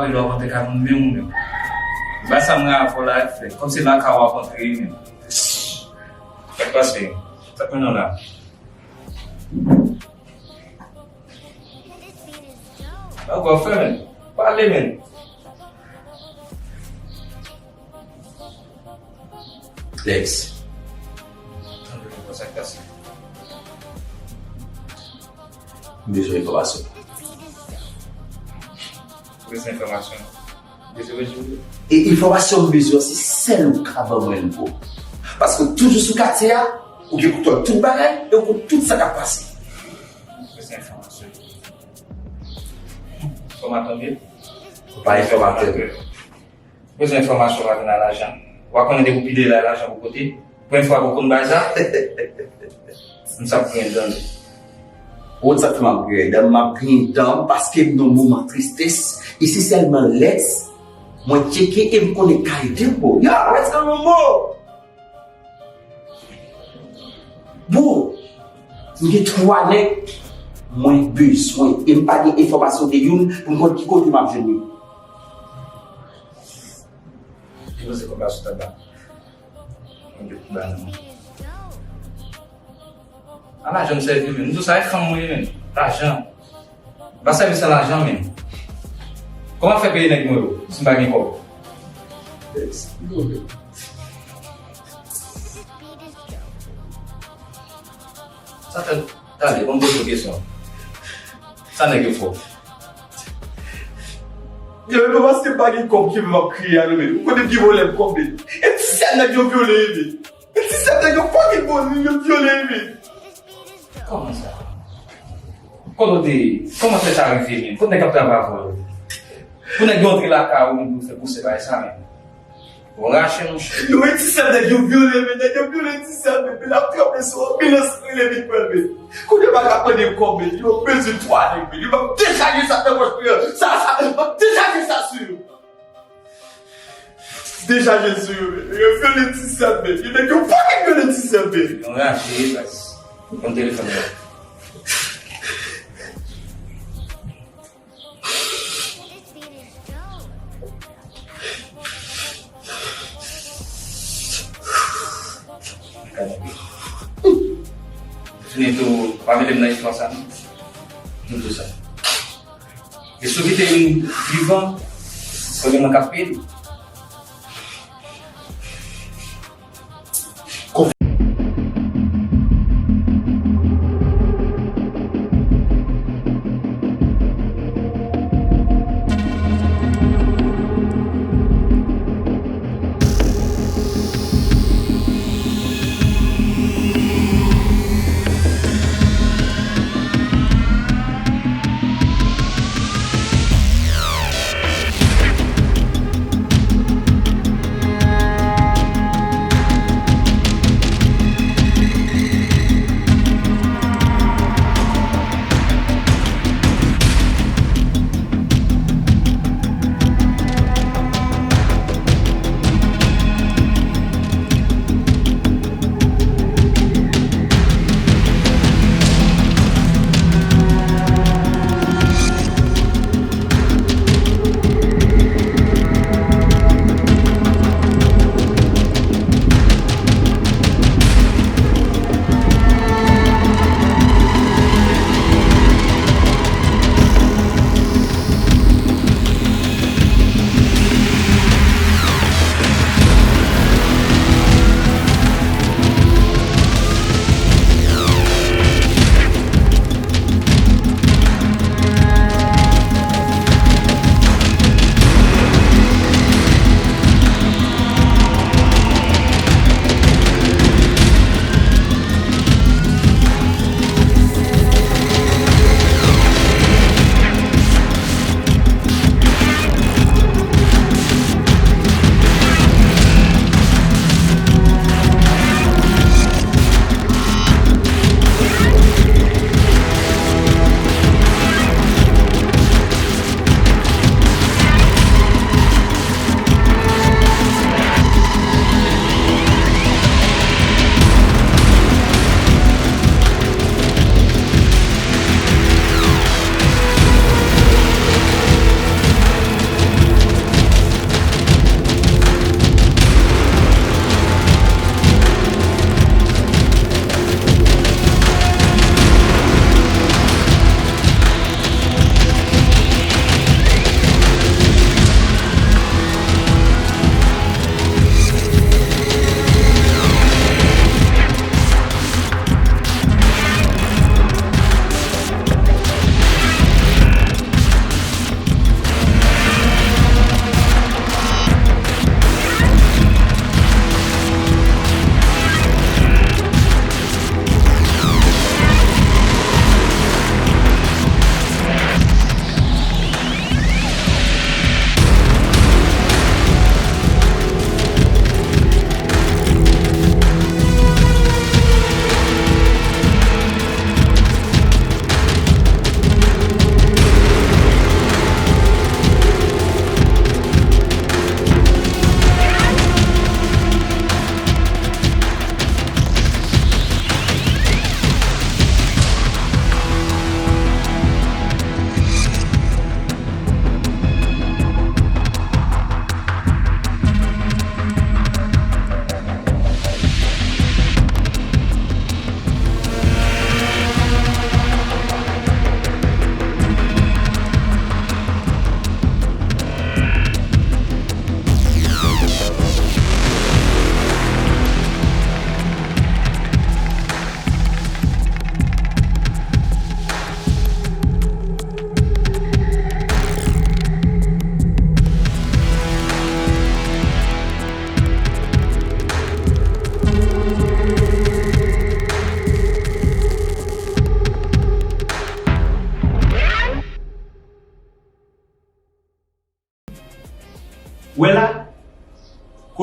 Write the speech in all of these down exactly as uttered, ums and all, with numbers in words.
Lè w ap antre kay moun menm ou menm. Ba sa m gen avè w la, fè kòmsi lakay w ap antre menm. Sa k pase? Sa k mennen w la? Ankò fè men. Pale men. Lex. Tande, sa k pase? M bezwen enfòmasyon. Bezwen enfòmasyon. Bezwen enfòmasyon. E enfòmasyon m bezwen an, se sèl ou k ka ban mwen l, bro. Paske w toujou sou katye a, ou gen kontwòl tout bagay, e ou konn tout sa k ap pase. Bezwen enfòmasyon. Enfòmatè w ye? Pa enfòmatè. Bezwen enfòmasyon pa vin a lajan. Ou pa konnen depi w pile la, lajan pou pote? Premye fwa pou konn bagay sa? M sa ap griyen dan. Ou konn sa k fè m ap griyen dan? M ap griyen dan paske m nan moman tristes. E se sèlman Lex mwen tcheke e m konnen k ka ede m, bro. Yo, Lex nan moman. Bro, m gen twa nèg mwen bezwen e m pa gen enfòmasyon de youn pou m konn ki kote m ap jwenn yo. Depoze kòb la sou tab la. Mwen gen kòb la nan men. A lajan m sèvi menm. M di w sa e fanm mwen ye menm. Lajan. M pa sèvi san lajan menm. Kòman fè peye nèg mwen yo si m pa gen kòb? Sa fè, tande, ban m poze w kesyon. Sa nèg yo fè w? Yo, e pa paske m pa gen kòb ki fè m ap kriye a non, men. Ou konnen ki pwoblèm kòb, men. E ti sèt nèg yo vyole, men. E ti sèt nèg yo fucking bon, yo vyole, men. Kòman sa? Kote w te ye? Kòman fè sa rive menm? Kot nèg k ap travay avè w yo? Pou nèg yo antre lakay ou, menm pou fè pwosè bagay sa menm. Ou rache, monchè. Yo, e ti sèt nèg yo vyole, men nèg yo vyole ti sèt, men, men l ap tranble sou anbilans, rele vin pran l, men. Kounye a m pa ka mande kòb, men yo bezwen twa nèg, men yo p ap dechaje sa nan pòch mwen an. Sa, sa, m ap dechaje sa sou yo. Dechaje sou yo, men. Yo vyole ti sèt, men. Yo nèg yo fucking vyole ti sèt, men. Yo rache, baz. Pran telefòn nan. Fini tou, pa mele m nan istwa sa non. Nou tou sa. E si w kite youn vivan, konnen mwen k ap peye l.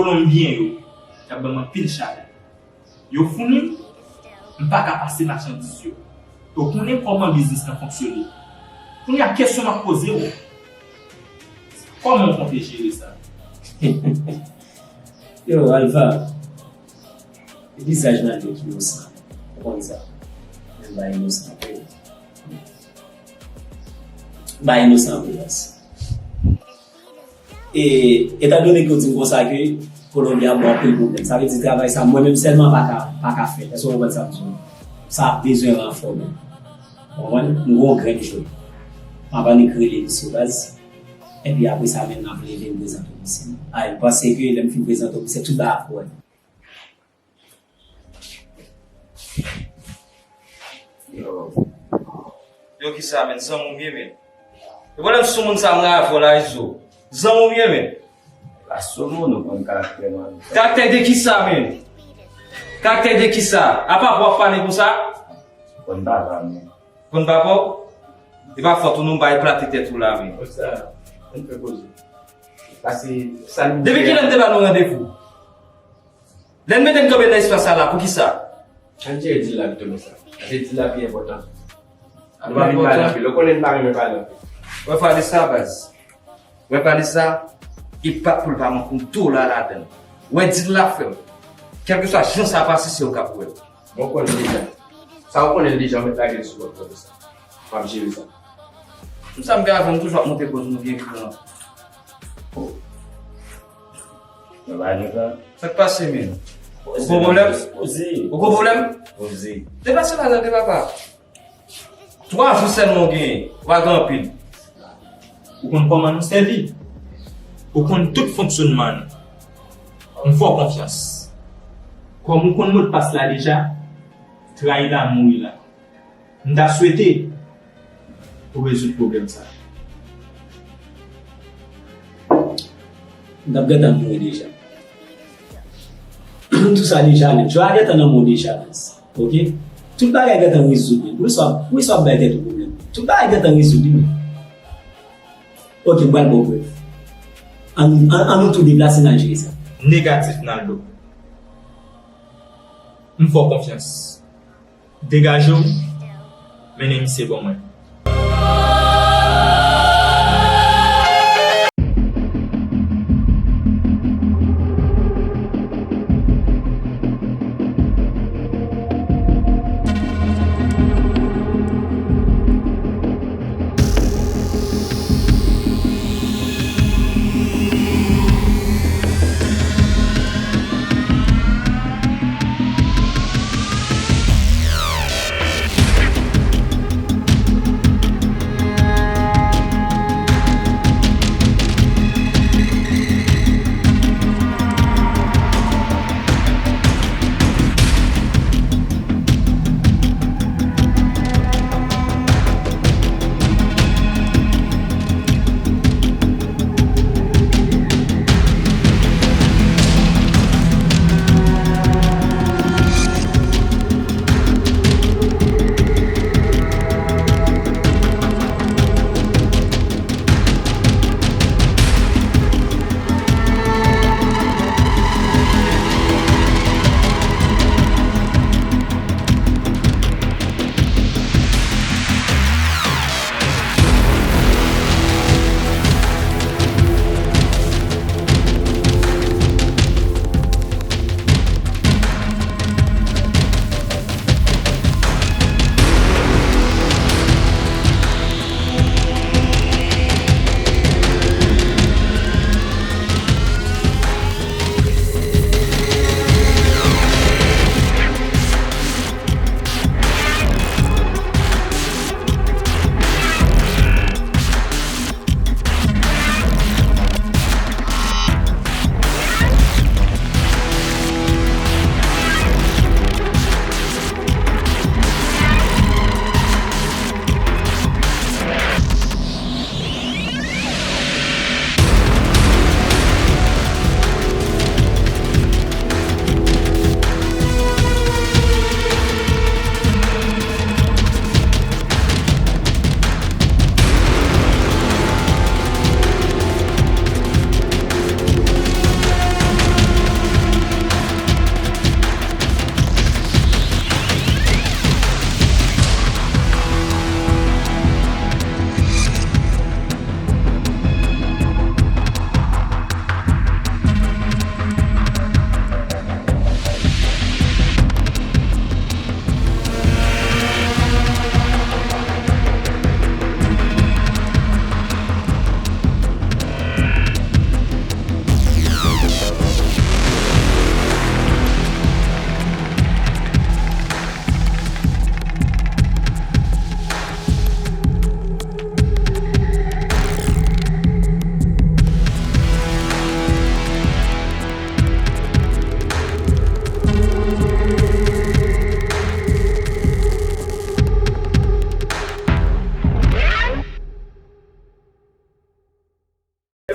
Kolonbyen yo, y ap ban m anpil chalè. Yo founi m, m pa ka pase machandiz yo. Ou konnen kòman biznis lan fonksyone. Kounye a, kesyon m ap poze w, kòman w konte jere sa? Yo, Alpha, vizaj Nando ki inosan. Ou konn sa. Men m pa inosan vre. M pa inosan vre, baz. E, etandone ke w di m konsa ke Kolonbi ap ba w anpil pwoblèm, sa vle di travay sa, mwen menm sèlman pa ka, pa ka fè l. Èske w konprann sa m di w? Sa ap bezwen ranfò menm. Ou konprann? M gen yon grenn jwe. M ap annik rele misye baz. Epi apre sa menm, n ap leve m prezante w misye. A, m panse ke lè m fin prezante w misye, tout bagay ap wè. Yo. Yo kisa, men? Zanmi w m ye, men. E pwoblèm soumoun sa m la avè w la, Izo. Zanmi w m ye, men. Pa soumoun, ou konn karaktè m. Karaktè de kisa, men? Karaktè de kisa? Apa w ap pale konsa? Konn papa m, men. Konn papa w? E pa fòt ou non, m pa eplate tèt ou la, men. Konsa, ann fè koze. Pase, sa nou. Depi kilè m te ba nou randevou? Lè n mete n kanpe nan espas sa la, poukisa? Ann jere dil la pito, men sa. Pase dil la pi enpòtan. Nou pa vin pale anpil. Ou konnen n pa renmen pale anpil. Wè pale sa, baz. Wè pale sa, e pa pou l pa manke yon dola ladan l. Wè dil la, frè m. Kèlkeswa jan sa pase, se ou k ap wè l. Bon, ou konnen deja. Sa ou konnen l deja, ou mèt lage l sou kont konsa. M ap jere sa. M sa m gen avè m toujou ap monte koz nou gen kran. Mwen pa gen kran. Sa k pase, men? Ou gon pwoblèm? Poze. Ou gon pwoblèm? Poze. Deplase ladan de papa. Twa jou sèlman w genyen. W pa gen anpil. Ou konn kòman nou sèvi. Ou konn tout fonksyònman nou. M fè w konfyans. Kòm ou konn modpas la deja, trayi l a mouri la. M ta swete ou rezoud pwoblèm sa. M t ap gentan mouri deja. M di w sa deja, men. Jwa a gentan nan men w deja, baz. Ok? Tout bagay gentan rezoud, men. Poukisa, poukisa w ap bay tèt ou pwoblèm? Tout bagay gentan rezoud, wi, men. Ok, m pral ba w prèv. Ann, ann, ann nou tou deplase n al jere sa. Negatif, Naldo. M fè w konfyans. Degaje w, mennen misye ban mwen.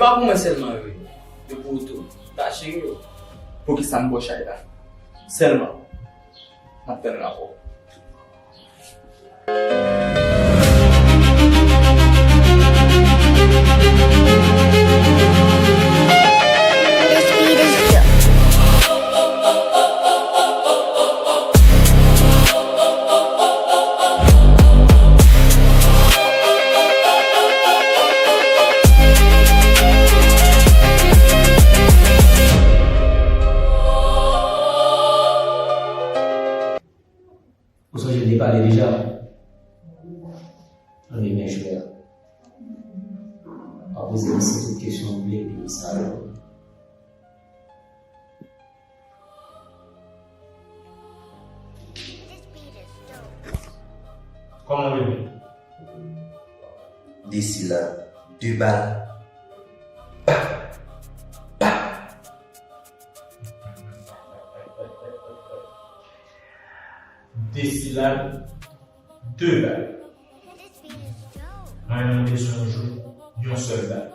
Pa pou mwen sèlman yo ye. Yo pou ou tou. Ta cheri yo. Poukisa m ba w chay la? Sèlman. M ap tann rapò. Ou sonje n te pale deja? Ann men jwè a. W a poze m si tout kesyon w vle, epi m sa yo. Kòman w rele? Desi la, de bal. Pa! Pa! Desi la, de bal. Mwen menm, m te sonje yon sèl bal.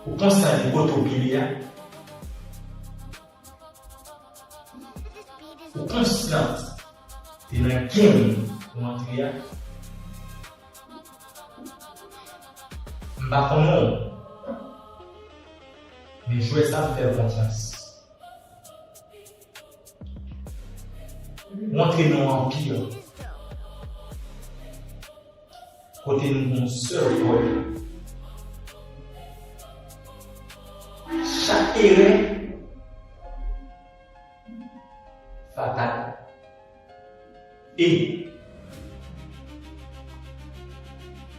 Ou konsa li kote w pile a? Ou konsa te nan game ou antre a? M pa konnen w, men jwè sa m fè l konfyans. Ou antre nan yon anpi kote nou gon sèl kòd. Chak erè fatal. E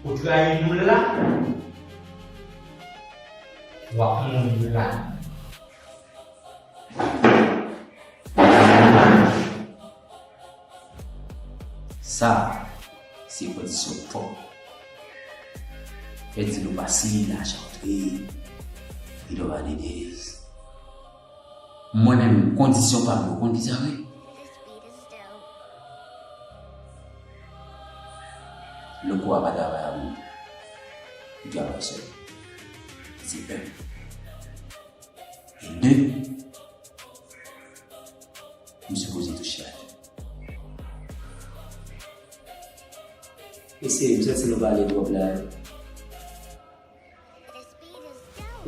ou trayi nou la, w ap mouri la. Sa, se kondisyon pwòp. Fè di nou pa siyen lajan antre, li dòm a dedez. Mwen menm, kondisyon pa m, ou konn ki sa vre? Loko a pa travay a moun. Li travay sèl. Se enn. E de, m sipoze touche a de. Mesye, m santi nou pale twòp la.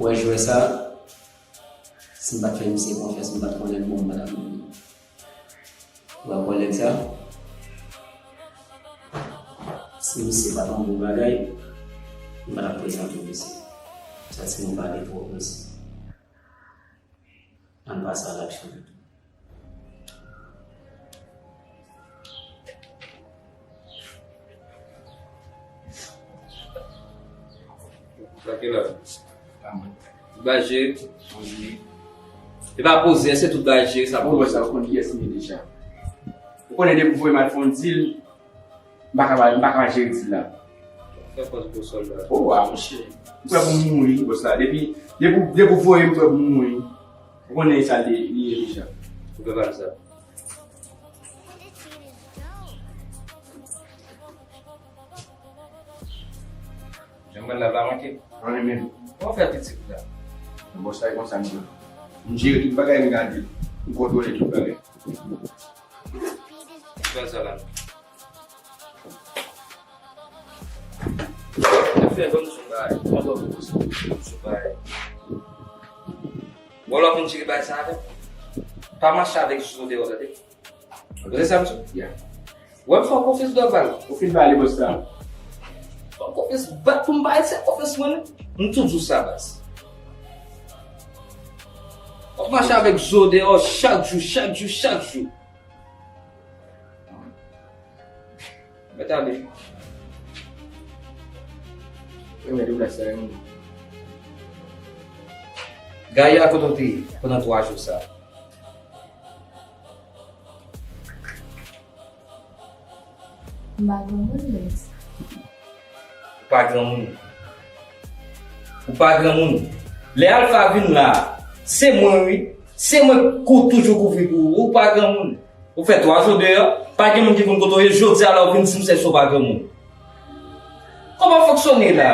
Ou wè jwè sa, si m pa t fè misye konfyans, m pa t konnen l bon, m pa t ap mouri. Ou wè kòlèg sa, si misye pa t yon bon bagay, m pa t ap prezante w misye. M santi nou pale twòp, mesye. Ann pase a laksyon pito. Sa ki la? Tout bagay jere. E pa poze, se tout bagay jere sa. Ou wè sa, ou konn kiyès m ye deja. Ou konnen depi w voye m al fè yon dil, m pa ka ba, m pa ka jere dil la. Fè fòs bosòl la. O wa, monchè. M prè pou m mouri, bòs la. Depi, depi, depi w voye m, m prè pou m mouri. Ou konnen sa li, li ye deja. Ou fè pa sa. Jan mwen la pa manke. Anyen menm. Kòman w fè pitit la? Bon, sa e konsa m ye. M jere tout bagay, m gade. M kontwole tout bagay. Fè sa la. Fè ban m sou bagay. Ban m sou bagay. Bon, lè w fin jere bagay sa avè m, pa mache avèk zo deyò, tande. Ou konprann sa m di w? Yeah. Wè m fè w konfyans, Dorval. Ou fin pale, bòs la. Fè w konfyans, bat pou m bay se konfyans mwen, non. M toujou sa, baz. W ap mache avèk zo deyò chak jou, chak jou, chak jou. Mèt ale. Wi, mèt ou la sa, wi. Gaya, kote w te ye pandan twa jou sa? M pa granmoun, mèt. Ou pa granmoun. Ou pa granmoun. Lè Alfa vin la, se mwen, wi. Se mwen k toujou kouvri pou ou. Ou pa granmoun. Ou fè twa jou deyò, pa gen moun ki konn kote w ye. Jodi a la, ou vin di m se sa w pa granmoun. Kòman fonksyone la?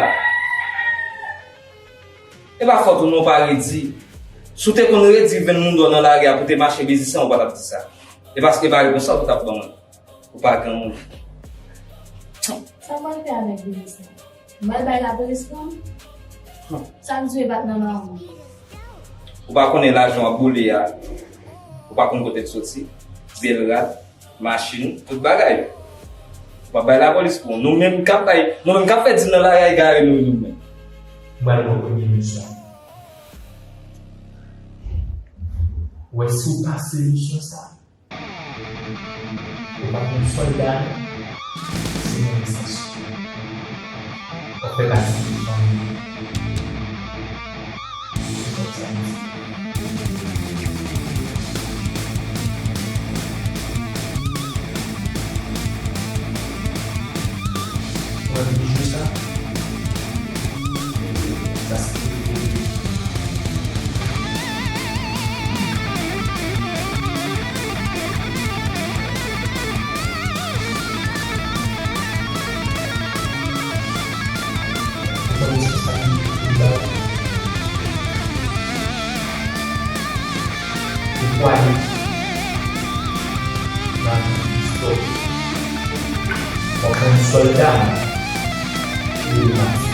E pa fòt ou non, pa redi. Si w te konn redi, vann moun dò nan lari a pou te mache biznis lan, ou pa t ap di sa. E paske pa reponn sa ou t ap ban mwen. Ou pa granmoun. Sa m pral fè avèk biznis lan? M pral bay lapolis pou m? Sa k di w e bat nan marenn? Ou pa konnen lajan w ap boule a? Ou pa konn kote l soti? Bèl rad, machin, tout bagay. W ap bay lapolis pou nou menm k ap bay, nou menm k ap fè dil nan lari a egare nou, nou menm. M pral pran premye misyon. Wè si w pase misyon sa. Ou pa konn sòlda, se yon esans. W ap fè pati de fanmi. Se konsa misye. Mwen vin jwe sa. Sa se Ou pran responsablite pou la. Ou kwè nan istwa. W ap pran sòlda pou yo pati.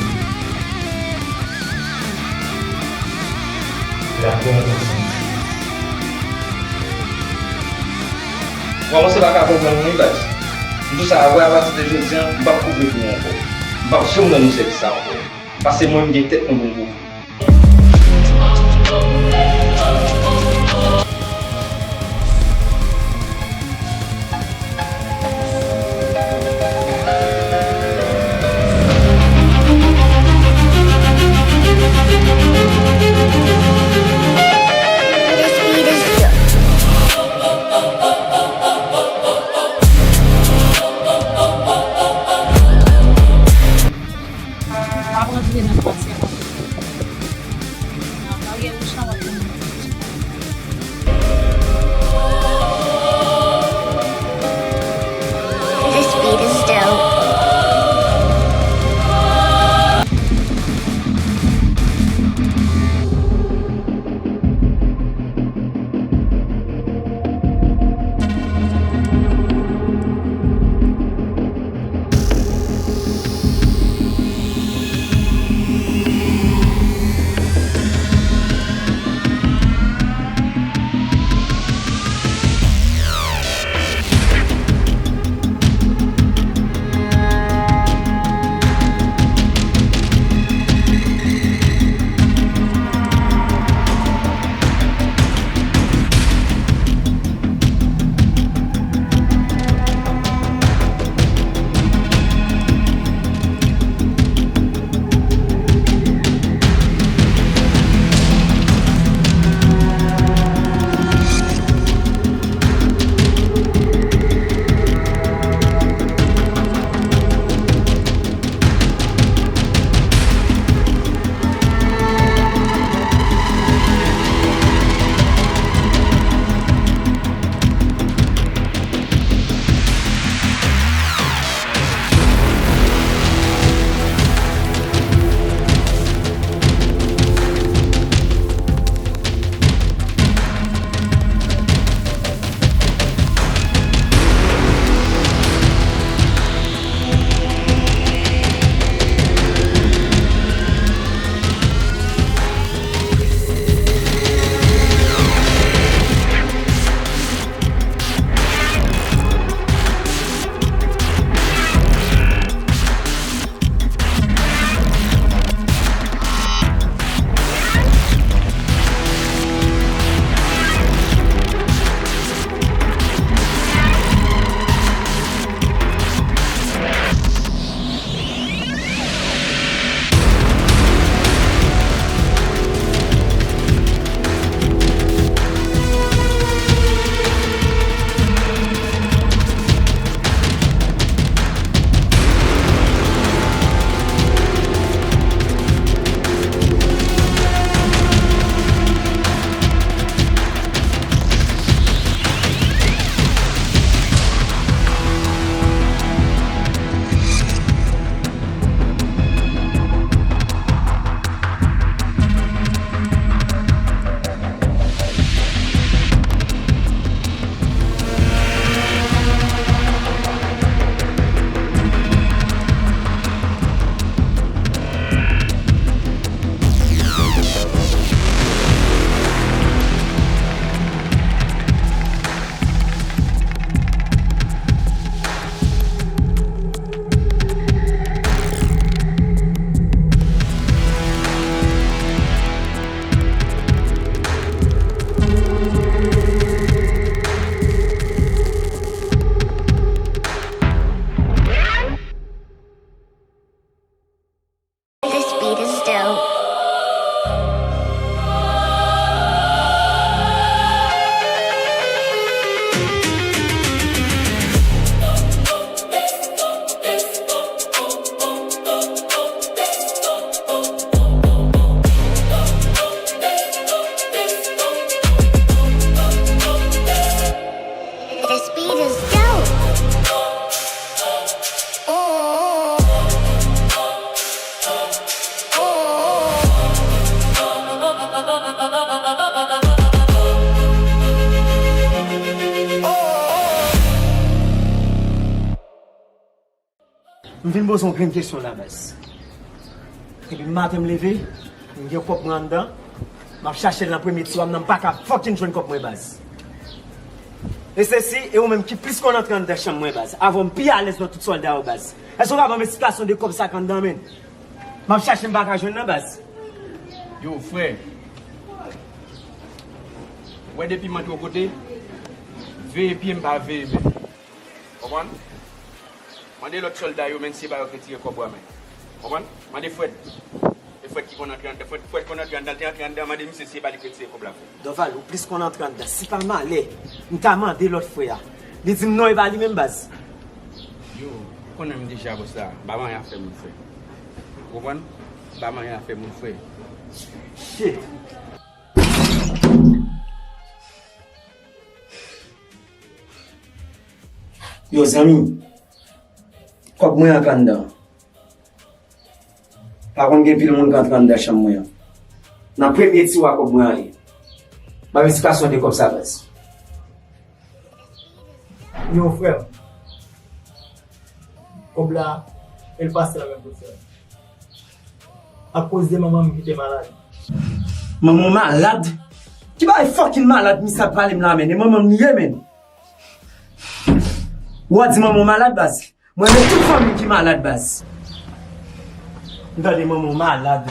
L ap pran yon konsyans. Ou kòmanse pa ka konprann mwen, baz. M di w sa avwe, apati de jodi a, m p ap kouvri pou ou ankò. M p ap janm rann ou sèvis sa ankò. Paske mwen, m gen tèt mwen pou m kouvri. M ap rantre nan katye a. Dope. This beat is dope. M vin poze yon grenn kesyon la, baz. Depi maten m leve, m gen kòb mwen anndan, m ap chache l nan premye tiwa m nan, m pa ka fucking jwenn kòb mwen, baz. E se si, e ou menm ki plis konn antre anndan chanm mwen, baz. Avan m pi alèz nan tout sòlda yo, baz. Èske w ka ban m esplikasyon de kòb sa k anndan, menn? M ap chache, m pa ka jwenn nan, baz. Yo, frè. Ou wè depi m antre yon kote, veye pye m pa veye men. Konprann? Mande lòt sòlda yo, menn, si se pa yo k retire kòb la, menn. Konprann? Mande Fred. E Fred ki konn antre anndan. Fred, Fred konn antre anndan, l te antre anndan, mande misye si se pa li k retire kòb la, frè. Dorval, ou plis konn antre anndan. Si pa malè, m ta mande lòt frè a. Li di m non, e pa li menm, baz. Yo, ou konnen m deja bòs la. M pa manyen afè moun, frè. Ou konprann? M pa manyen afè moun, frè. Shit. Yo, zanmi, kòb mwen antre anndan. Pa konn gen pil moun k antre anndan chanm mwen an. Nan premye tiwa kòb mwen ale. Ban m esplikasyon de kòb sa, baz. Yo, frè m. Kòb la, el pase la menm pou frè m. Akoz de manman m ki te malad. Manman w malad? Ki bagay fucking malad misye ap pale m la, menn? E manman m li ye, menn. Ou a di manman w malad, baz? Mwen renmen tout fanmi ki malad, baz. M tande manman w malad.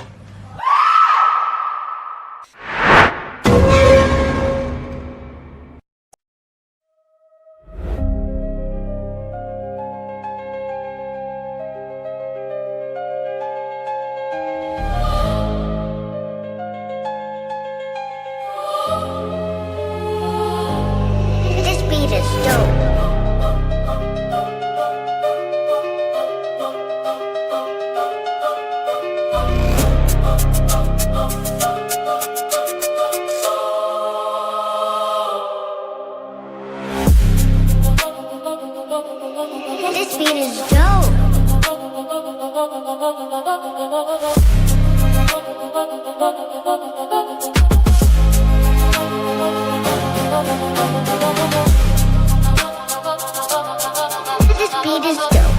This beat is dope. This beat is dope. This beat is dope.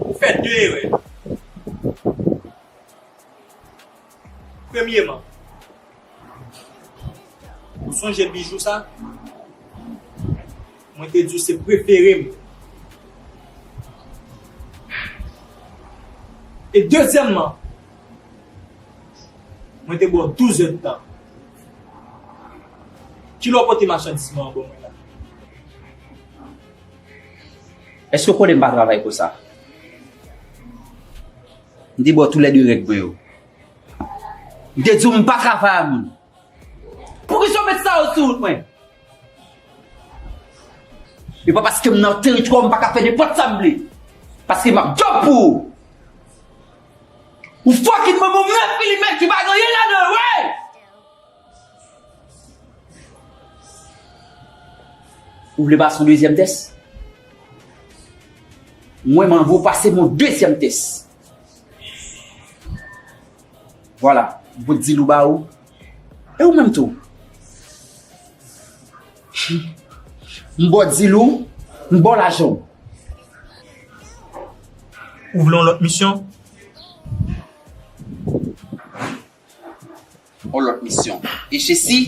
Ou fè de erè. Premyeman, ou sonje bijou sa? Mwen te di w se prefere m. E dezyèmman, mwen te ba w douz èdtan. Kilè w pote machandiz mwen an ban mwen la? Èske w konnen m pa travay konsa? M te ba w toulède règ mwen yo. M te di w m pa travay a moun. Poukisa w met sa yo sou wout mwen? E pa paske m nan teritwa w m pa ka fè nenpòt sa m vle. Paske m ap djòb pou ou. Ou fucking manman w nan filimèn ki pa gen anyen ladan l, wi! Ou vle pase yon dezyèm tès? Mwen, mwen anvi w pase m yon dezyèm tès. Vwala, m pot dilou ba ou. E ou menm tou? M ba w dilou, m ba w lajan w. Ou vle yon lòt misyon? Yon lòt misyon. E Jesi?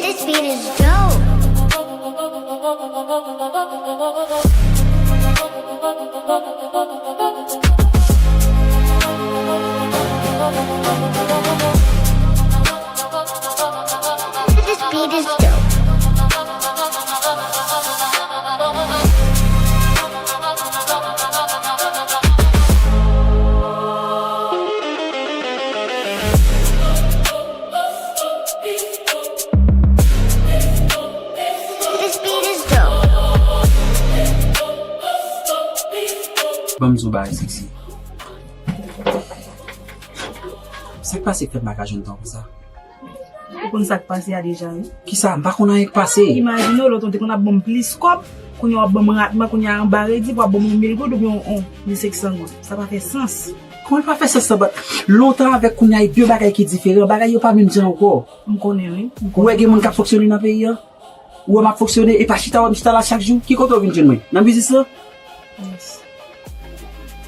This beat is dope. This beat is dope. This beat is dope. Ban m di w bagay, Sexy. Sa k pase k fè m pa ka jwenn tan konsa? Ou konn sa k pase a deja, wi. Kisa? M pa konn anyen k pase. Imajine w, lòt ou te konn ap ban m plis kòb, kounye a w ap ban m ratman, kounye a anba redi pou w ap ban m yon mil goud oubyen yon, yon mil senk san goud. Sa pa fè sans. Kòman l pa fè sans sa, bat? Lontan avèk kounye a, e de bagay ki diferan. Bagay yo pa menm jan ankò. M konnen, wi. M konnen. Ou wè gen moun k ap fonksyone nan peyi a? Ou wè m ap fonksyone, e pa chita wè m chita la chak jou? Ki kote w vin jwenn mwen? Nan biznis lan? Yes.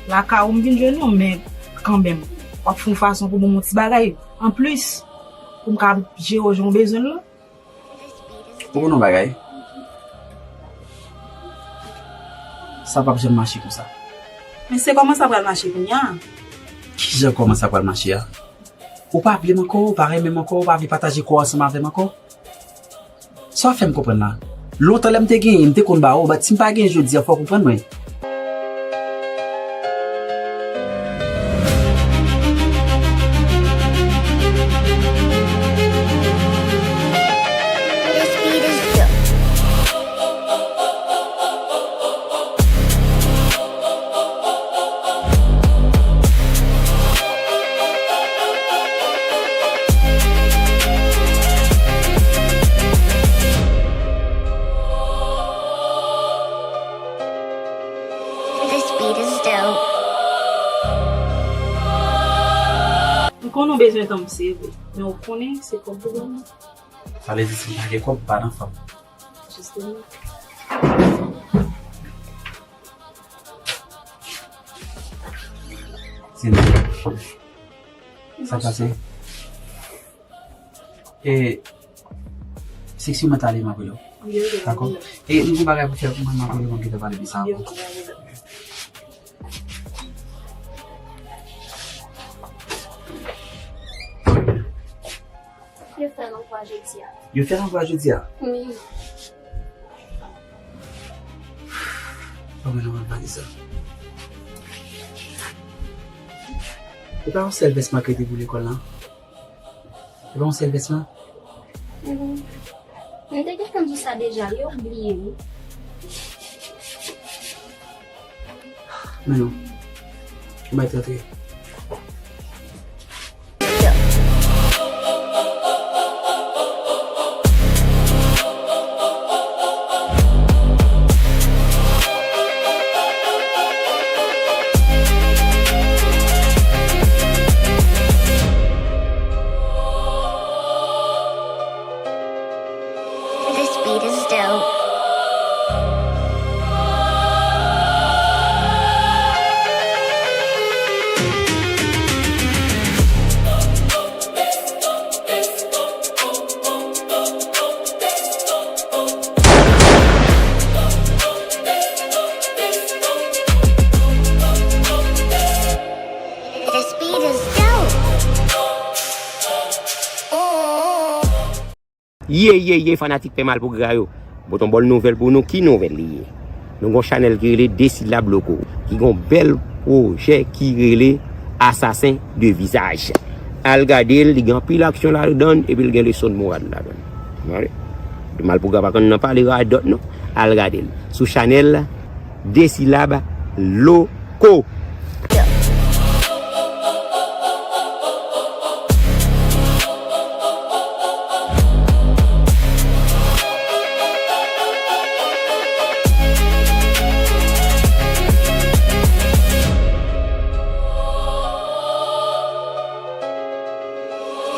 Lakay ou m vin jwenn ou, men kanmenm, w ap fè yon fason pou ban m yon ti bagay anplis, pou m ka jere w jan w bezwen l lan. Ou konn yon bagay? Sa p ap janm mache konsa. Men se kòman sa pral mache kounye a? Kijan kòman sa pral mache a? Ou pa vle m ankò, ou pa renmen m ankò, ou pa vle pataje kò ansanm avè m ankò? Sa w ap fè m konprann la? Lontan lè m te genyen, m te konn ba ou, bat si m pa genyen jodi a, fò w konprann mwen. This beat is dope. M konnen w bezwen tan m, se vre, men w konnen se kòb ou ban mwen. Sa vle di si m pa gen kòb, m pa nan fanm. Jisteman. Cindy. Sa pase? E, Sexy, mwen t ale, m ap rele w. Dakò? E, m gen yon bagay pou fè, mwen, m ap rele w, mwen gentan pale de sa ankò. Yo fè ranvwa jodi a. Yo fè ranvwa jodi a? Wi. Kòman nou pral pale sa? E pa yon sèl vès m ak rete pou lekòl lan? E pa yon sèl vès lan? Mm. M te gentan di w sa deja, yo bliye wi. Men non. Ou mèt rantre. This beat is dope. This beat is dope. Ooh. Ye, ye, ye, fanatik Pè Malpougra yo. Bon, ton bòn nouvèl pou nou, ki nouvèl li ye? Nou gon chanèl ki rele De Silab Loko, ki gon bèl pwojè ki rele Assassin de Visage. Al gade l, li gen anpil aksyon ladan l, epi l gen leson moral ladan l. Tande? Malpougra pa konn nan pale radòt non. Al gade l sou chanèl De Silab Loko.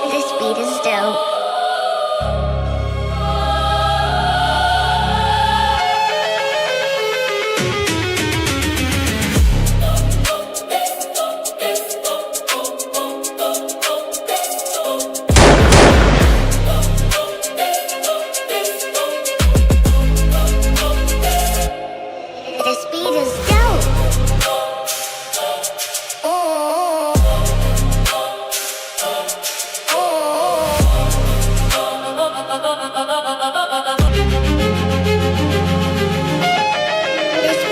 This beat is dope.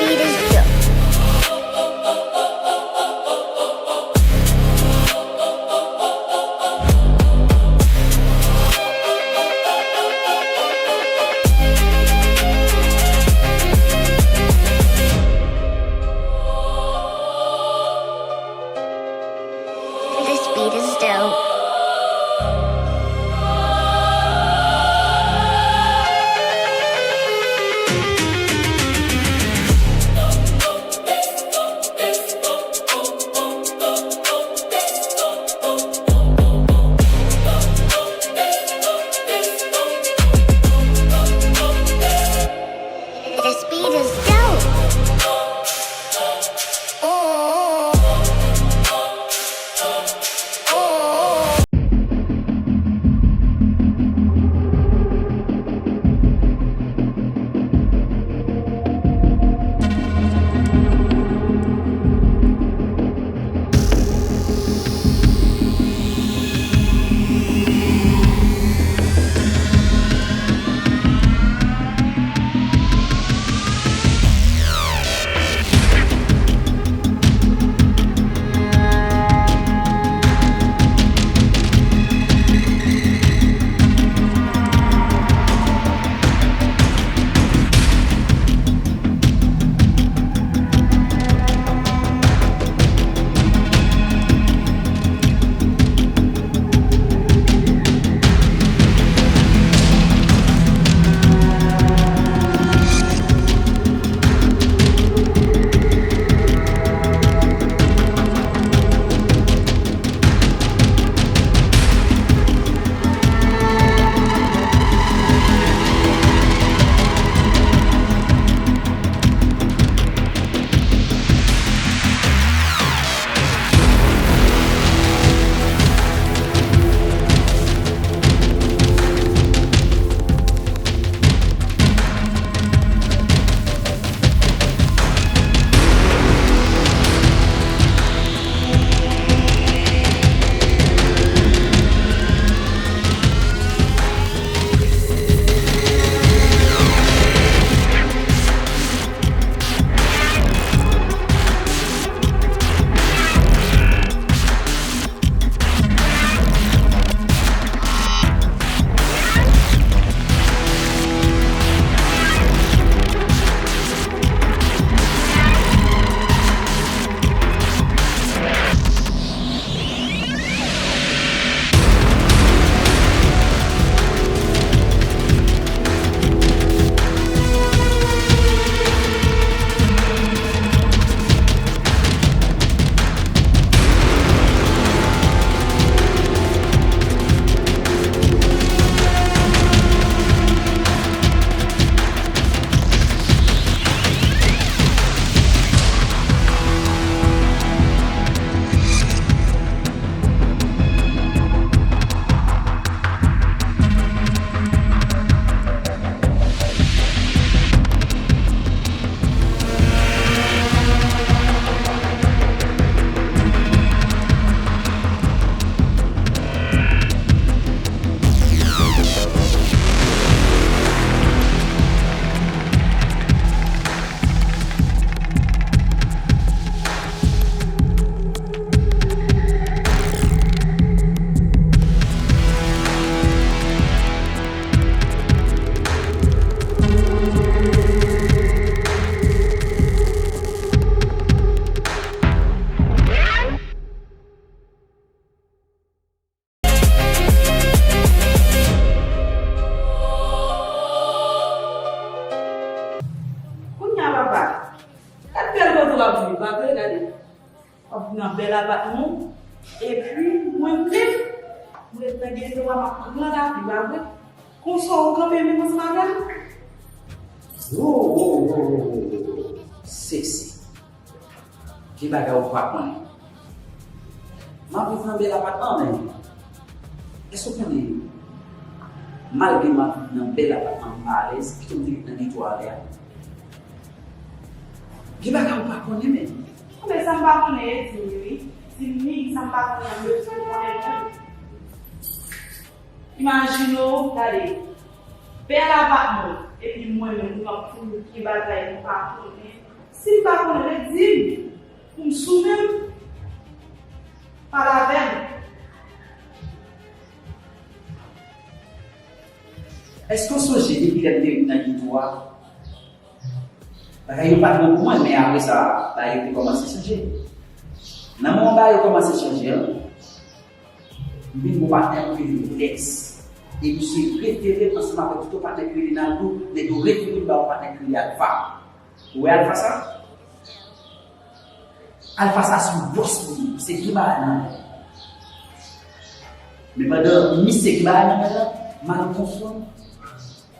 It is dope. This beat is dope. This beat is dope. Kounye a, papa, gad bèl kote w ap viv, pa vre? Gade. W ap nan bèl apatman w, epi mwen menm, mwen ret nan geto a, m ap pran lavi, pa vre? Konsa w kanpe menm ansanm avè m? Wo, wo, wo, wo, wo, wo, wo. Sesi. Gen bagay ou pa konnen. M ap viv nan bèl apatman, men èske w konnen, malgre m ap viv nan bèl apatman, m pa alèz, pito m te ret nan geto a avè a? Gen bagay ou pa konnen, men. Anben, sa m pa konnen, e di m li wi. Di m li, sa m pa konnen, m bezwen konnen mwen. Imajine w, gade, bèl apatman, epi mwen menm, m ap fout gen bagay m pa konnen. Di m, pou m sou men m, pale avè m. Èske w sonje depi lè m te ret nan geto a? Bagay yo pa t bon pou mwen, men apre sa, bagay yo te kòmanse chanje. Nan moman bagay yo kòmanse chanje an, m vin gon patnè ki rele Lex. E misye refere m ansanm avèk tout yon patnè ki rele Naldo, nèg yo refere m ba yon patnè ki rele Alpha. Ou wè Alpha sa? Alpha sa se yon bòs li ye, misye gen bagay nan men. Men pandan misye gen bagay nan men l lan, mal konprann,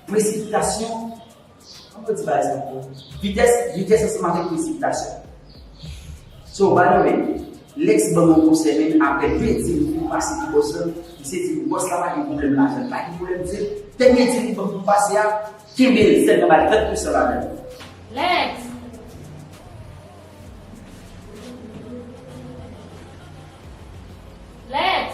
presipitasyon, kòman yo di bagay sa ankò? Vitès, vitès ansanm avèk presipitasyon. So, by the way, Lex ban m yon konsèy, men apre de dil pou m pase pou bòs lan, misye di m bòs la pa gen pwoblèm lajan, li pa gen pwoblèm dil. Dènye dil li ban m pou m pase a, kenbe l sèlman, ba l trant pou san ladan l. Lex! Lex!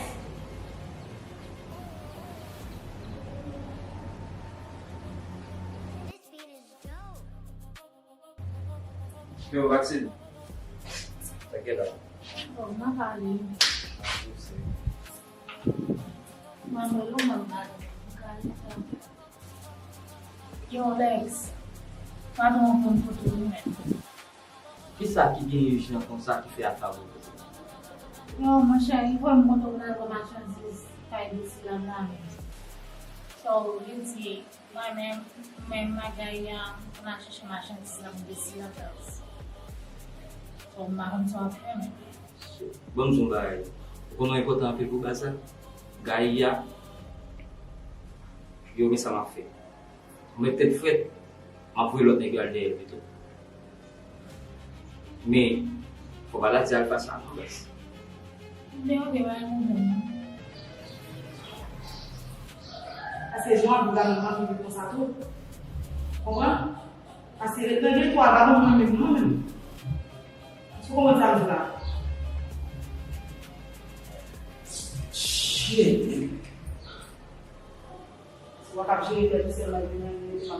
Yo, Maxine. Sa k gen la? Oh, m ap ale. Mwen, mwen, mwen, mwen, mwen. Yo, Lex. Patwon an konn kote w menm. Kisa ki gen ijan konsa ki fè Alpha voye w? Yo, monchè, li voye m monte w nan gwo machandiz kay Desi la menm. So, li di, mwen menm, mwen menm ak Gaïa, m konn al chèche machandiz la pou Desi nan Frans. So, m pa konn sa w ap fè, men. Ban m di w yon bagay. Ou konn yon enpòtan anpil pou baz la? Gaïa, yo, men sa m ap fè. Ou mèt tèt frèt, m ap voye lòt nèg yo al dèyè l pito. Men, fò w pa al di Alpha sa non, baz. Men ok, pa gen pwoblèm non. Paske jan w ap gade m ap viv konsa tou. Konprann? Paske ret nan geto a pa bon pou mwen menm non, menm. Èske w konprann sa m di w la? Shit, man.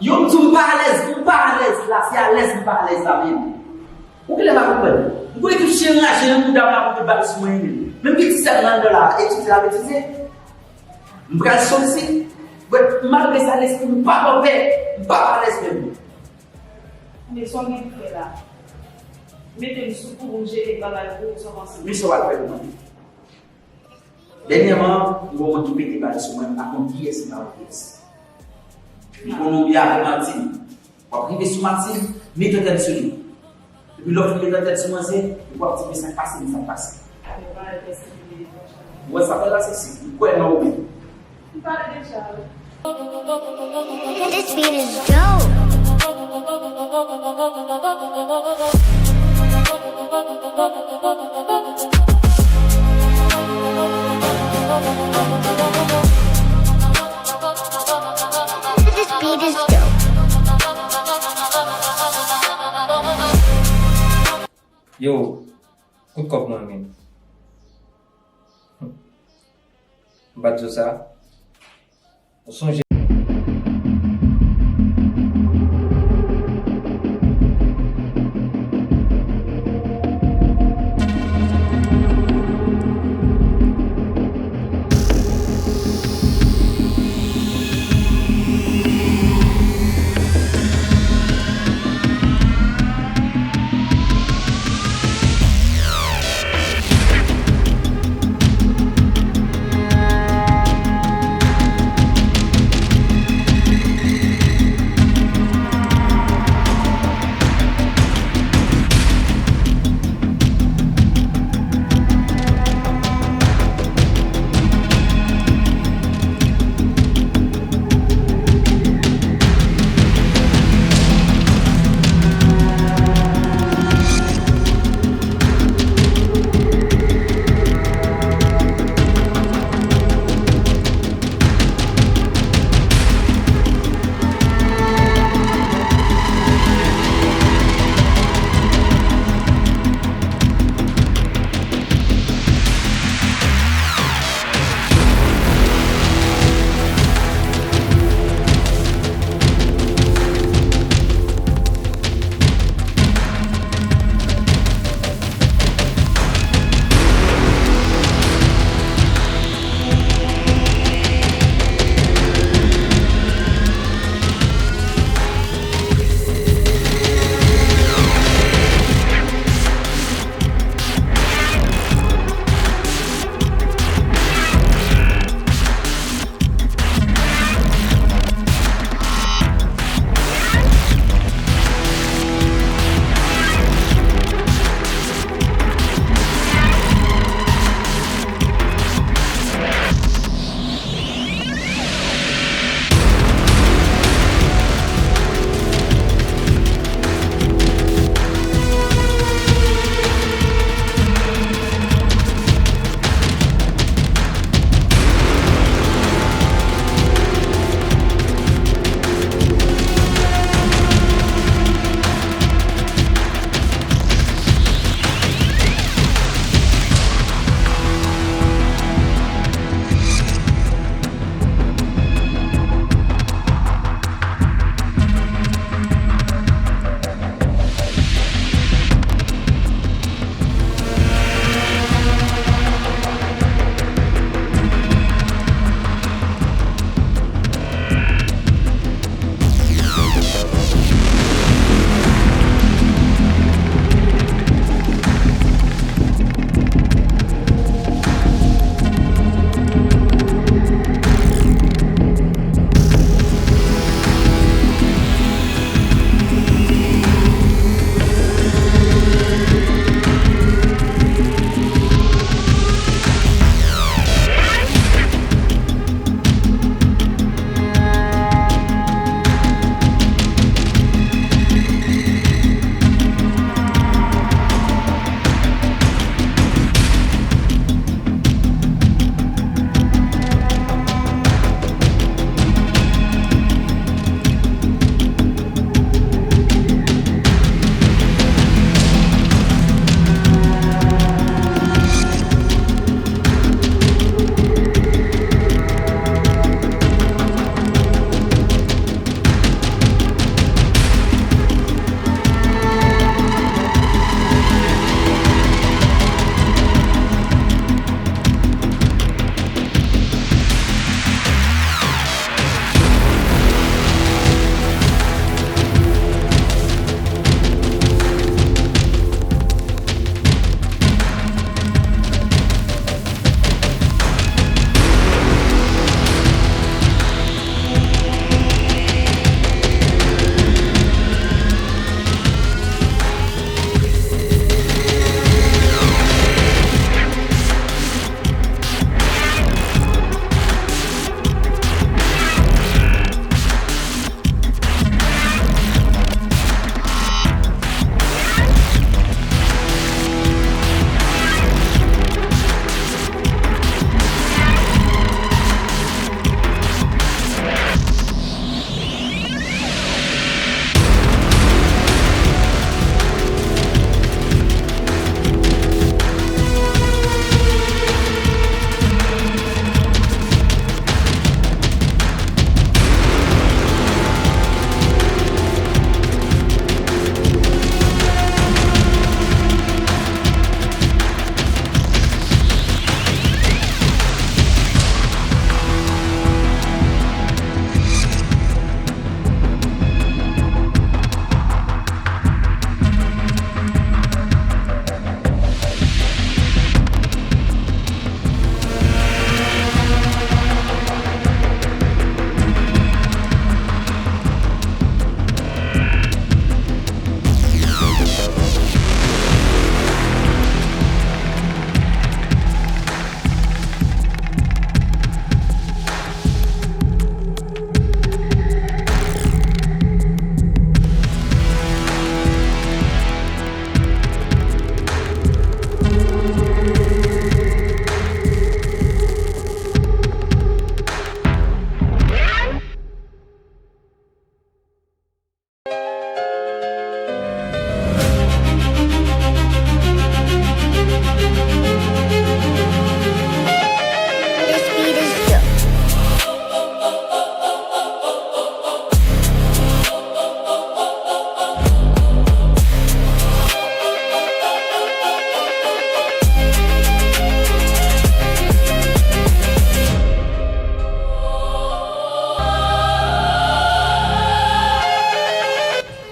Yo, m di w m pa alèz, m pa alèz la, se alèz m pa alèz la menm. Ou genlè pa konprann. M konnen tout chen raje nan mouda m la pou tout bagay sou mwen menm. Menm gen ti sèl nan anndan la, etidye l ap etidye. M pral sòti, but malgre sa, lespri m pa kanpe, m pa alèz menm. Men sa w gen pou fè la. Mete m sou kou pou m jere bagay pou ou, sa w panse? Men sa w al fè pou mwen. Dènyèman, m gen yon moun ki pete bal sou mwen, m pa konn kiyès, m pa konn kiyès. M konn oubyen avè Martine. W ap rive sou Martine, met antèn sou li. Epi lè w fin met antèn sou manzè, epi w ap di, men sa k pase, men sa k pase. Ou wè sa fè la, seksi? M kwè nan ou menm. M pale deja. This beat is dope. This beat is dope. Yo, kout kòb mwen menm. M pa t di w sa. Ou sonje.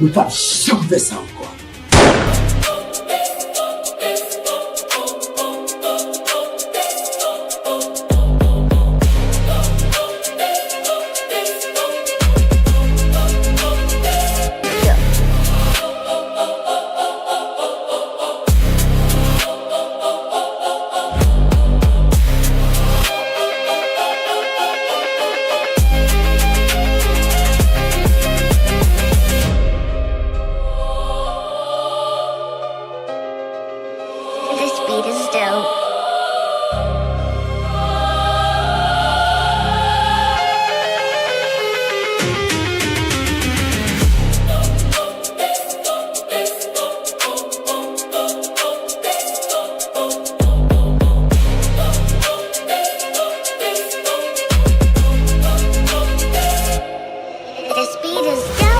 Nou p ap janm fè sa ankò. This beat is dope. This beat is dope.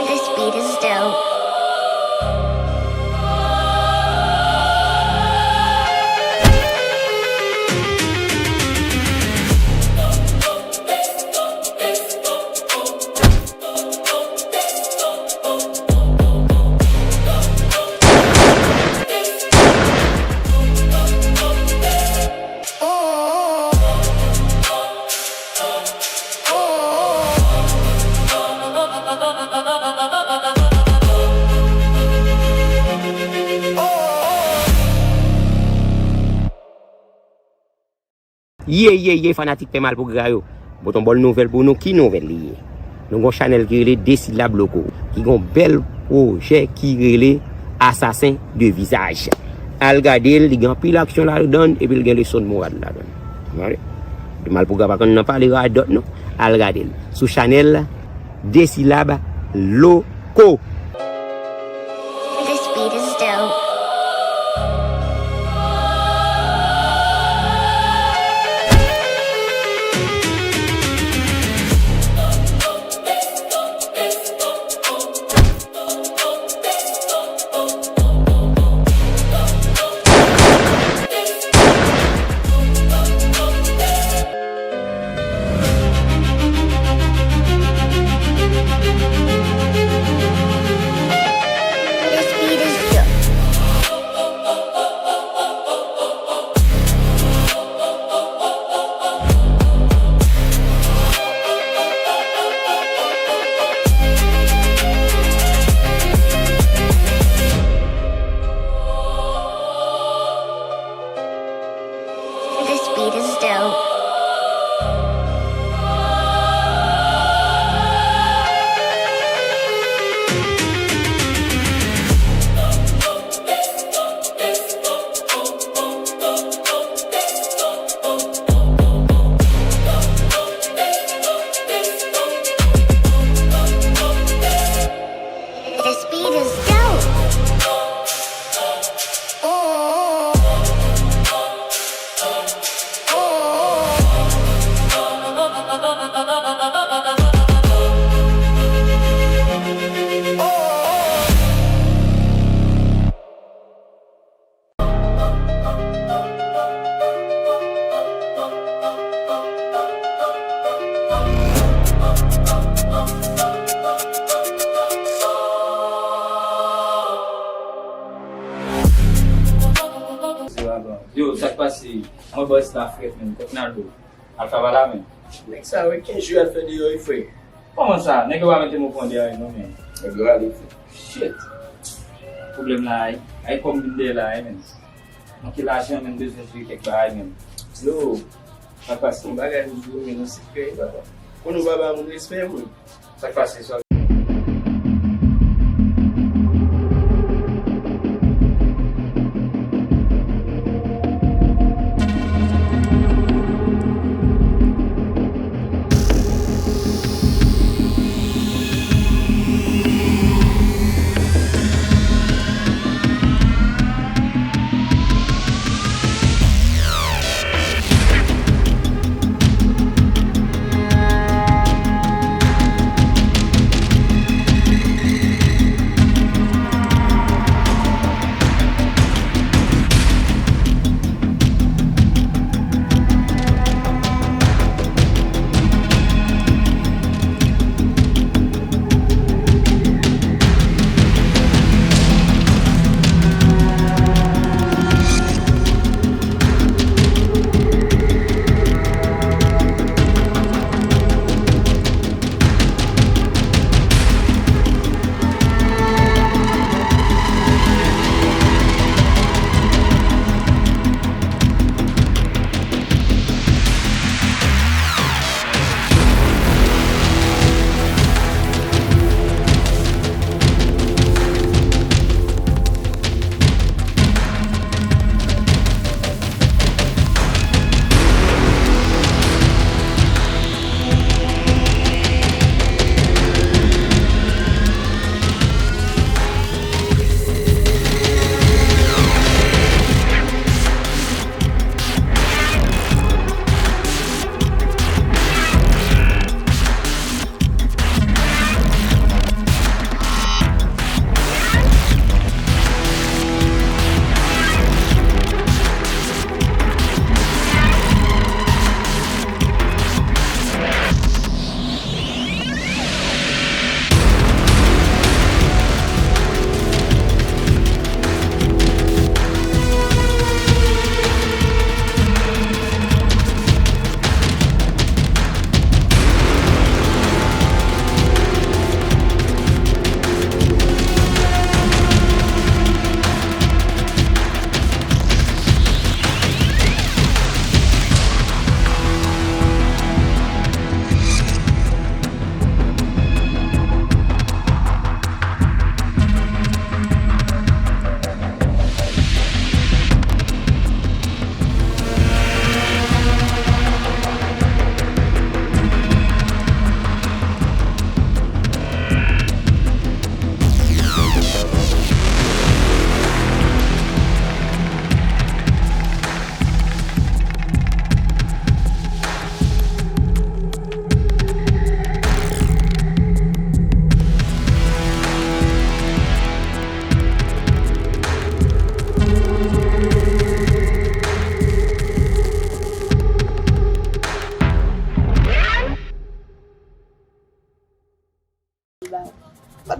This beat is dope. Ye, ye, ye, fanatik Pè Malpougra yo. Bon, ton bòn nouvèl pou nou, ki nouvèl li ye? Nou gon chanèl ki rele De Silab Loko, ki gon bèl pwojè ki rele Assassin de Visage. Al gade l, li gen anpil aksyon ladan l, epi l gen leson moral ladan l. Tande? Malpougra pa konn nan pale radòt non. Al gade l sou chanèl De Silab Loko. This beat is dope. This beat is dope. This beat is dope. Yo, sa k pase? Mwen bòs la frèt menm, kot Naldo? Alfa pa la menm. Nèg sa yo, e kenz jou y al fè deyò wi, frè. Kòman sa? Nèg yo pa mete m okouran de anyen non, men. Nèg yo ale, frè. Shit. Pwoblèm la, ay, ay kòm vin dèyè la, ay, men. Manke lajan, men, bezwen jere kèk bagay, men. Yo, sa k pase? Yon bagay nou di w, men, nan sekrè, papa. Konnen w pa ba moun respè, moun. Sa k pase, sa?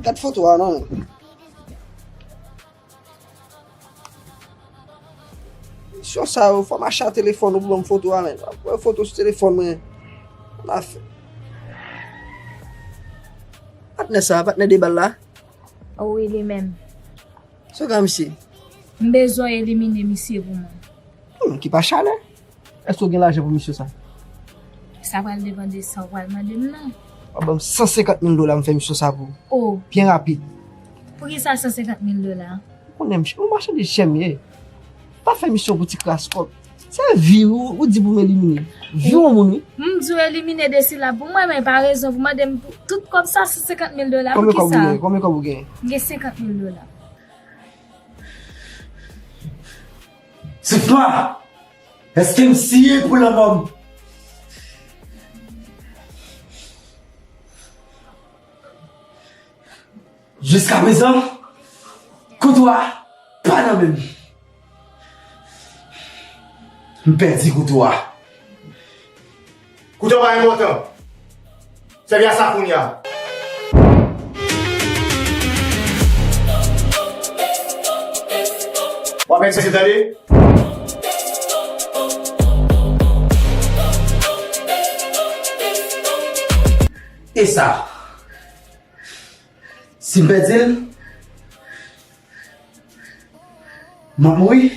Gad foto a non. Misyon sa yo, fò m achte telefòn ou pou ban m foto a, men. W ap wè foto sou telefòn mwen. Ann afè. Patnè sa, patnè de bal la. Wi, li menm. Sa w gen misye? M bezwen w elimine misye pou mwen. Hmm, ki pa chalè? Èske w gen lajan pou misyon sa? Sa pral depann de sa w pral mande m nan. W ap ban m san senkant mil dola, m fè misyon sa pou ou. Oh. Byen rapid. Poukisa san senkant mil dola? Ou konnen m, ou machandiz chè m ye. Pa fè misyon pou ti kras kòb. Se vi ou, ou di pou m elimine. Vi yon moun, wi. M di w elimine Desila pou mwen, men pa rezon pou mande m pou tout kòb sa, san senkant mil dola. Konbyen kòb ou gen? Konbyen kòb ou gen? M gen senkant mil dola. Sifma! Èske m siyen pou lanmò m? Jiskaprezan, kouto a pa nan men m. M pèdi kouto a. Kouto a pa enpòtan. Sèvi a sa kounye a. W ap eksite, tande? E sa, si m pèdi l, m ap mouri.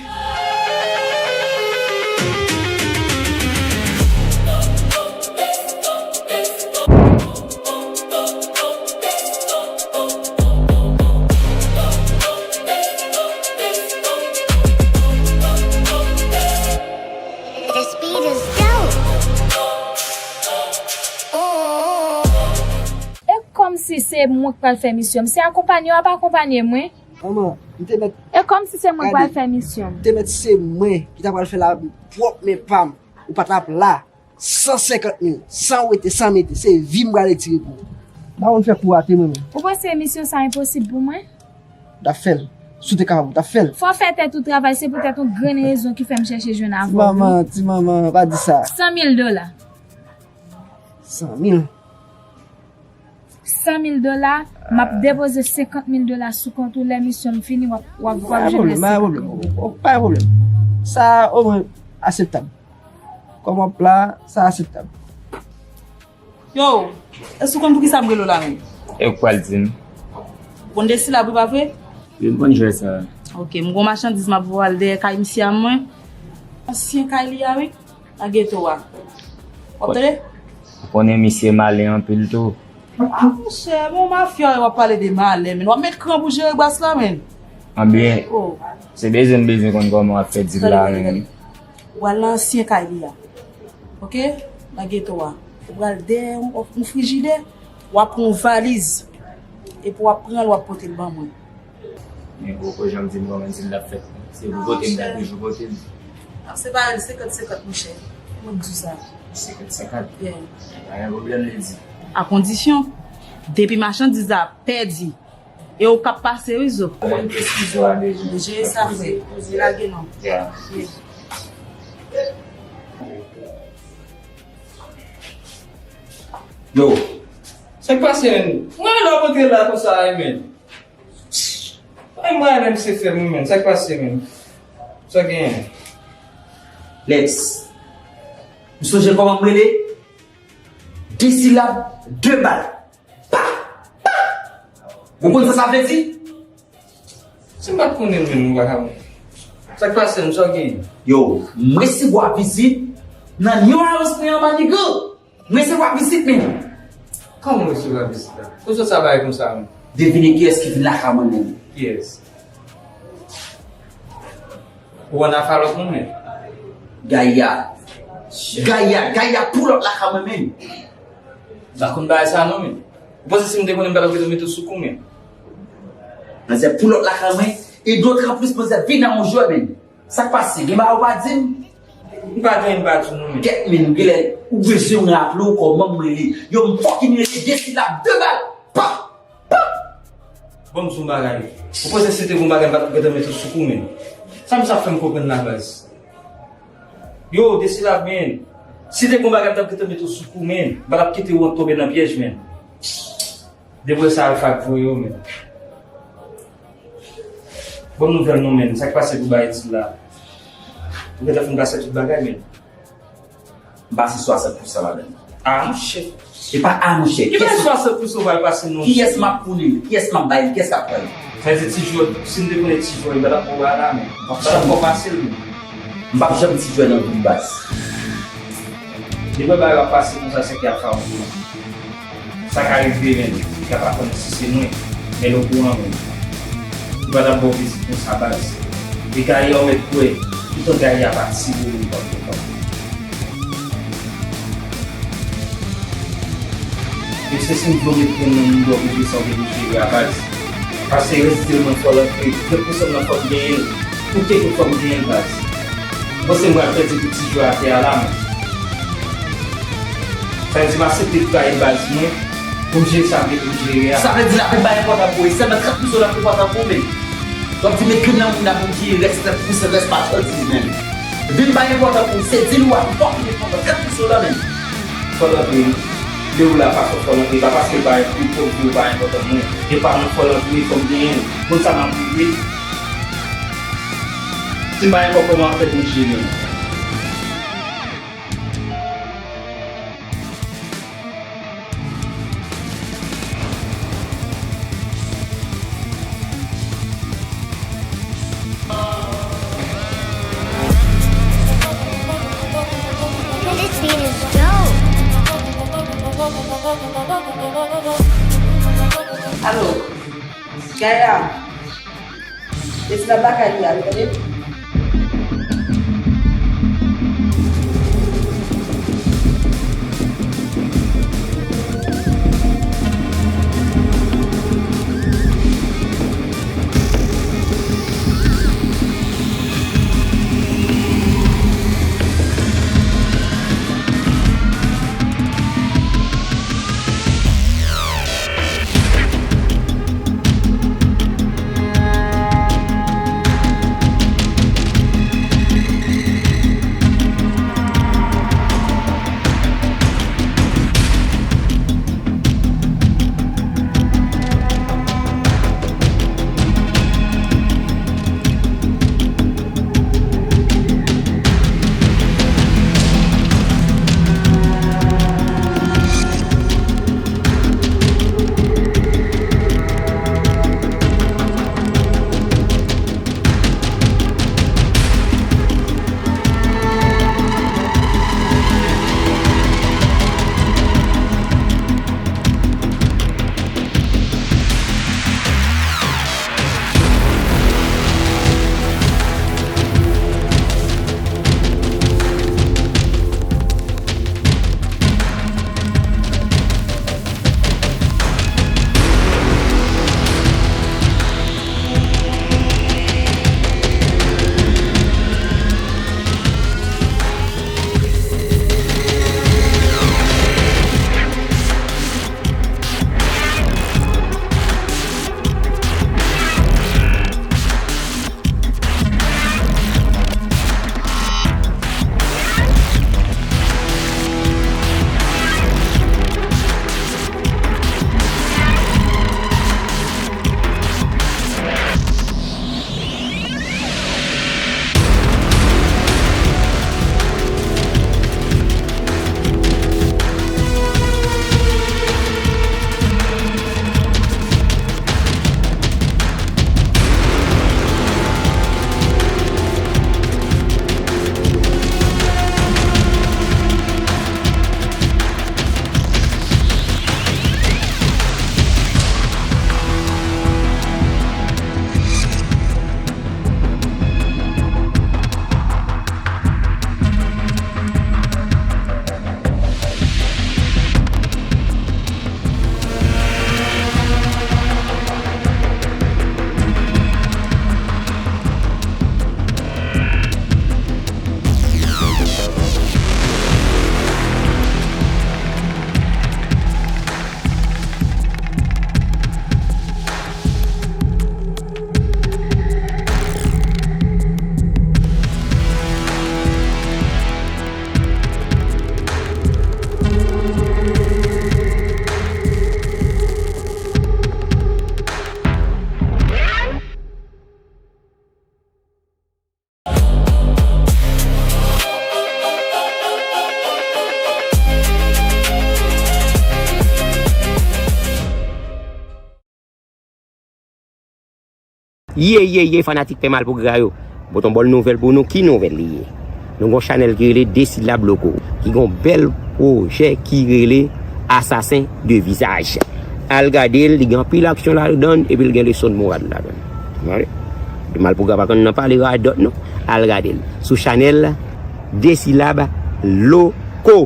The speed is dope. E kòmsi se mwen k pral fè misyon. M se akonpanye w ap akonpanye mwen. Manman, m te mèt. E kòmsi se mwen k pral fè misyon. M te mèt se mwen ki ta pral fè l avèk pwòp men pa m. Ou pa t ap la. San senkant mil, san wete, san mete, se vi m pral retire pou ou. M pa konn fè kou rate mwen menm. Ou panse misyon sa enposib pou mwen? W t ap fè l. Si w te kapab, w t ap fè l. Fò w fè tèt ou travay, se poutèt yon grenn rezon ki fè m chèche jwenn avè w. Ti manman, ti manman, pa di sa. San mil dola. San mil? San mil dola, m ap depoze senkant mil dola sou kont ou, lè misyon m fini, w ap, w ap, w ap jwenn rès senkant mil dola. Pa gen pwoblèm, pa gen pwoblèm. Sa omwen akseptab. Kòm w ap la, sa akseptab. Yo, èske w konn poukisa m rele w la menm? E ou k pral di m? Ou konn Desila wi, pa vre? Wi, m konn jwè sa. Ok, m gon machandiz m ap voye al dèyè kay misye a mwen. Ansyen kay li a wi. Nan geto a. W ap tande? Ou konnen misye malen anpil tou. Ah, monchè, bon, mafya, w ap pale de malen, men w ap met kran pou jere bas la, men. Anben, oh, se bezwen m bezwen konn kòman w ap fè di la, men. Ou al nan ansyen kay li a. Ok? Nan geto a. Ou pral dèyè yon, yon frijidè, w ap pran yon valiz. Epi w ap pran l, w ap pote l ban mwen. Men ou poko janm di m kòman di l ap fèt. Se pou pote m, l ap toujou pote m. Non, se pa senkant senkant, monchè. Mwen k di w sa. Senkant senkant? Yeah. Pa gen pwoblèm, li di. A kondisyon, depi machandiz la pèdi, e ou k ap pase, wi, zo. Mwen presize a deja. Jere sa, frè. Li lage non. Yeah. Yeah. Yo, sa k pase, menn? Mwen lè w antre la konsa, menn. Ay, mwen menm se fè mwen menm. Sa k pase menm? Sa genyen? Lex, ou sonje kòman m rele? De silab, de bal. Pa! Pa! Ou konn sa sa vle di? Si m pa t konnen menm, m pa ka konn. Sa k pase menm? Sa genyen? Yo, m resevwa vizit nan New House mwen an Manigan. M resevwa vizit, men. Kòman w resevwa vizit la? Kote w sot sa bay konsa, men? Devine kiyès ki vin lakay mwen, men. Kiyès? Ou ann afalòt mwen, men. Gaya. Gaya, Gaya pulòt lakay mwen, men. M pa konn bagay sa, non, men. Ou panse si m te konnen m pa t ap gentan mete w sou kou, men. Manzè pulòt lakay mwen, e dòt anplis, manzè vin nan yon jwè, men. Sa k pase? Gen bagay ou pa di m? M pa gen anyen m pa di w non, men. Gèt men, ou genlè, ou bezwen raple w kòman m rele. Yo, m fucking rele de silab, de bal. Pa! Pa! Bon, m di w yon bagay. Ou panse si te gon bagay m pa t ap gentan mete w sou kou, men? Sa misye ap fè m konprann la, baz? Yo, de silab, men. Si te gon bagay m t ap gentan mete w sou kou, men. M pa t ap kite w tonbe nan pyèj, men. Depi sa Alpha k voye w, men. Bon nouvèl non, men. Sa k pase pou Bayti la? Ou gentan fin pase tout bagay, men. M pase swasant pousan ladan. Ah, monchè. E pa ah, monchè. Ki bagay swasant pousan w pral pase non? Kiyès m ap founi? Kiyès m ap bay? Kiyès k ap pran? Sa vle di Ti Jò, si m te konnen Ti Jò, li pa t ap pran bagay la, men. M p ap janm pase l, men. M p ap janm Ti Jò nan vi m, baz. Depi bagay ap pase konsa, se ki ap fè w. Sa ka rive, men, li ka pa konnen si se mwen, men l okouran, men. Li pa t ap ba w vizit konsa, baz. E Gaye, ou mèt kwè, toutan Gaye ap atire moun pa pran. E se si m vle w met grenn nan moun dòmi, pou sa w gen pou jere a, baz. Paske rès dil mwen fò l antre, trant pousan nan fò m genyen l. Koute ke fò m genyen l, baz. Bon, se m pral pèdi pou Ti Jò atè a la, men. Sa vle di m aksepte trayi baz mwen pou m jere sa m gen pou m jere a. Sa vle di l ap vin bay enpòtan pou ou, e sèlman trant pousan l ap enpòtan pou ou, men. W ap di met grenn nan moun nan pou m jere rès trant pousan, rès machandiz, men. Vin bay enpòtan pou ou, se dil ou a ki fò ki enpòtan, trant pousan w la, men. Fò l antre, wi. Lè ou la fason fò l antre, pa paske l pa enpòtan pou ou, pa enpòtan mwen. E pa nan fò l antre, fò m genyen l. Konn sa m ap rive. Si m pa gen kòb, kòman m ap fè pou m jere l? This beat is dope. Alo, Gaye. Esklav lakay li a, wi, tande. Ye, ye, ye, fanatik Pè Malpougra yo. Bon, ton bòn nouvèl pou nou, ki nouvèl li ye? Nou gon chanèl ki rele De Silab Loko, ki gon bèl pwojè ki rele Assassin de Visage. Al gade l, li gen anpil aksyon ladan l, epi l gen leson moral ladan l. Tande? Malpougra pa konn nan pale radòt non. Al gade l sou chanèl De Silab Loko.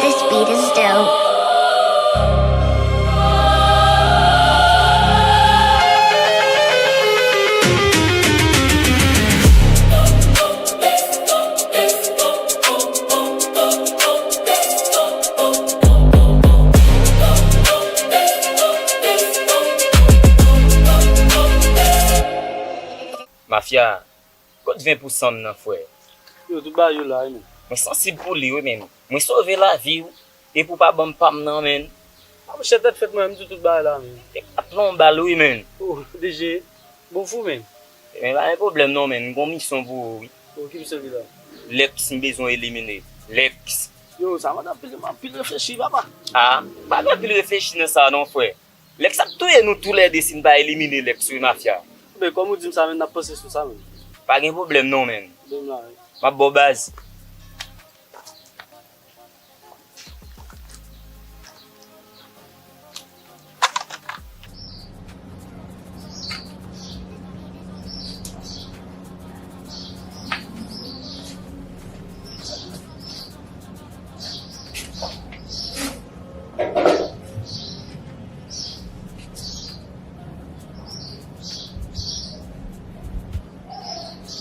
This beat is dope. Mafya, kot ven pou san m nan, frè? Yo, tout bagay yo la, wi, men. Mwen sansib pou li, wi, men. Mwen sove lavi w, epi w pa ban m pa m nan, men. A, monchè, tèt fèt mwen, m di w tout bagay la, men. E pa plon bal, wi, men. Oh, D J, bon fou, men. Men pa gen pwoblèm, non, men. M gon misyon pou ou, wi. Oh, ki misyon ki la? Lex, m bezwen elimine. Lex. Yo, sa mande anpil, anpil reflechi, papa. A, pa gen anpil reflechi nan sa, non, frè. Lex ap touye nou toulède si n pa elimine Lex, wi, mafya. Men kòm ou di m sa, men n ap panse sou sa, men. Pa gen pwoblèm non, men. Pwoblèm la, wi. M ap ba w baz.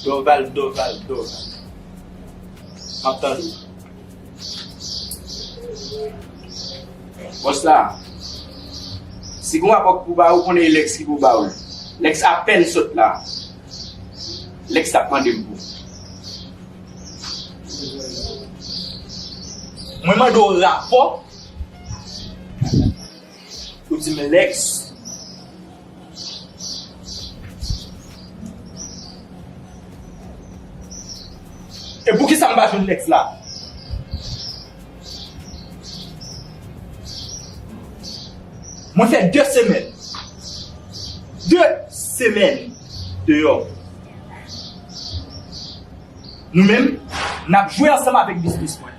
Dorval, Dorval, Dorval. M ap tande w. Bòs la, si gon rapò ki pou ba ou, konnen e Lex ki pou ba ou l. Lex apèn sot la. Lex t ap mande m pou. Mwen mande w rapò, ou di m Lex. E poukisa m pa jwenn Lex la? Mwen fè de semèn. De semèn deyò. Nou menm, n ap jwe ansanm avèk biznis mwen.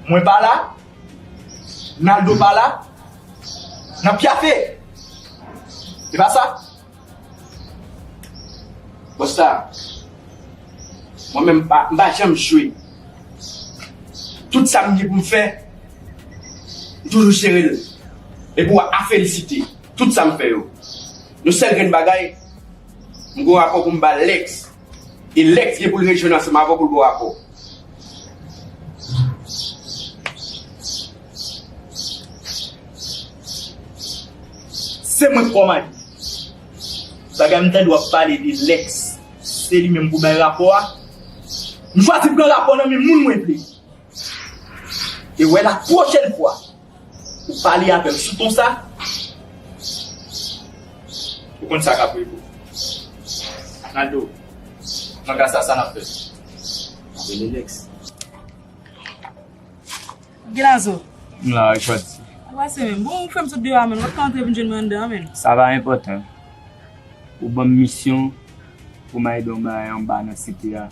Mwen pa la, Naldo pa la, n ap pyafe. Se pa sa? Bòs la, mwen menm, m pa, m pa janm jwe. Tout sa m gen pou m fè, m toujou jere l. Epi w a felisite tout sa m fè yo. Yon sèl grenn bagay, m gen yon rapò pou m ba Lex. E Lex gen pou l rejwenn ansanm avè w pou l ba w rapò. Se mwen k kòmande. Bagay m tande w ap pale de Lex, se li menm pou bay rapò a. M chwazi pran rapò nan men moun mwen vle. E wè la pwochèn fwa ou pale avè m sou ton sa, ou konn sa k ap rive w. Naldo, nan ka sa, sa n ap fè? N ap rele Lex. Gilazo. M la, wi, Chòti. Sa pase, menm? Bon, ou fè m sot deyò a, menm. Ou pa t ka antre vin jwenn mwen anndan an, menm? Sa pa enpòtan. Ou ban m misyon pou m al ede w bay anba nan site a.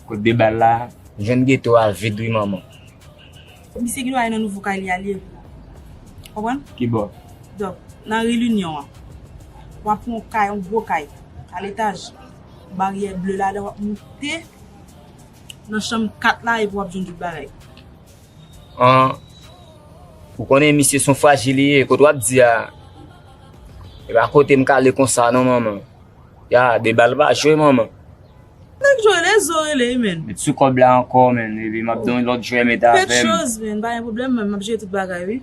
Kot de bal la? Jwenn geto a vid wi manman. Misye gen dwa al nan nouvo kay li a li ye. Konprann? Ki bò? Donk, nan ri Linyon an. W ap pran yon kay, yon gwo kay, a letaj. Baryè ble ladan, w ap moute nan chanm kat la epi w ap jwenn tout bagay. An, ou konnen misye se yon frajil li ye, kot w ap di a, e pa kote m kale konsa non manman. Ya, de bal pa jwe manman. Nèg jwe rezo rele, men. Met sou kòb la ankò, men. Epi m ap don lòt jwè met avè m. Pèt choz, men. Pa gen pwoblèm, men. M ap jere tout bagay, wi.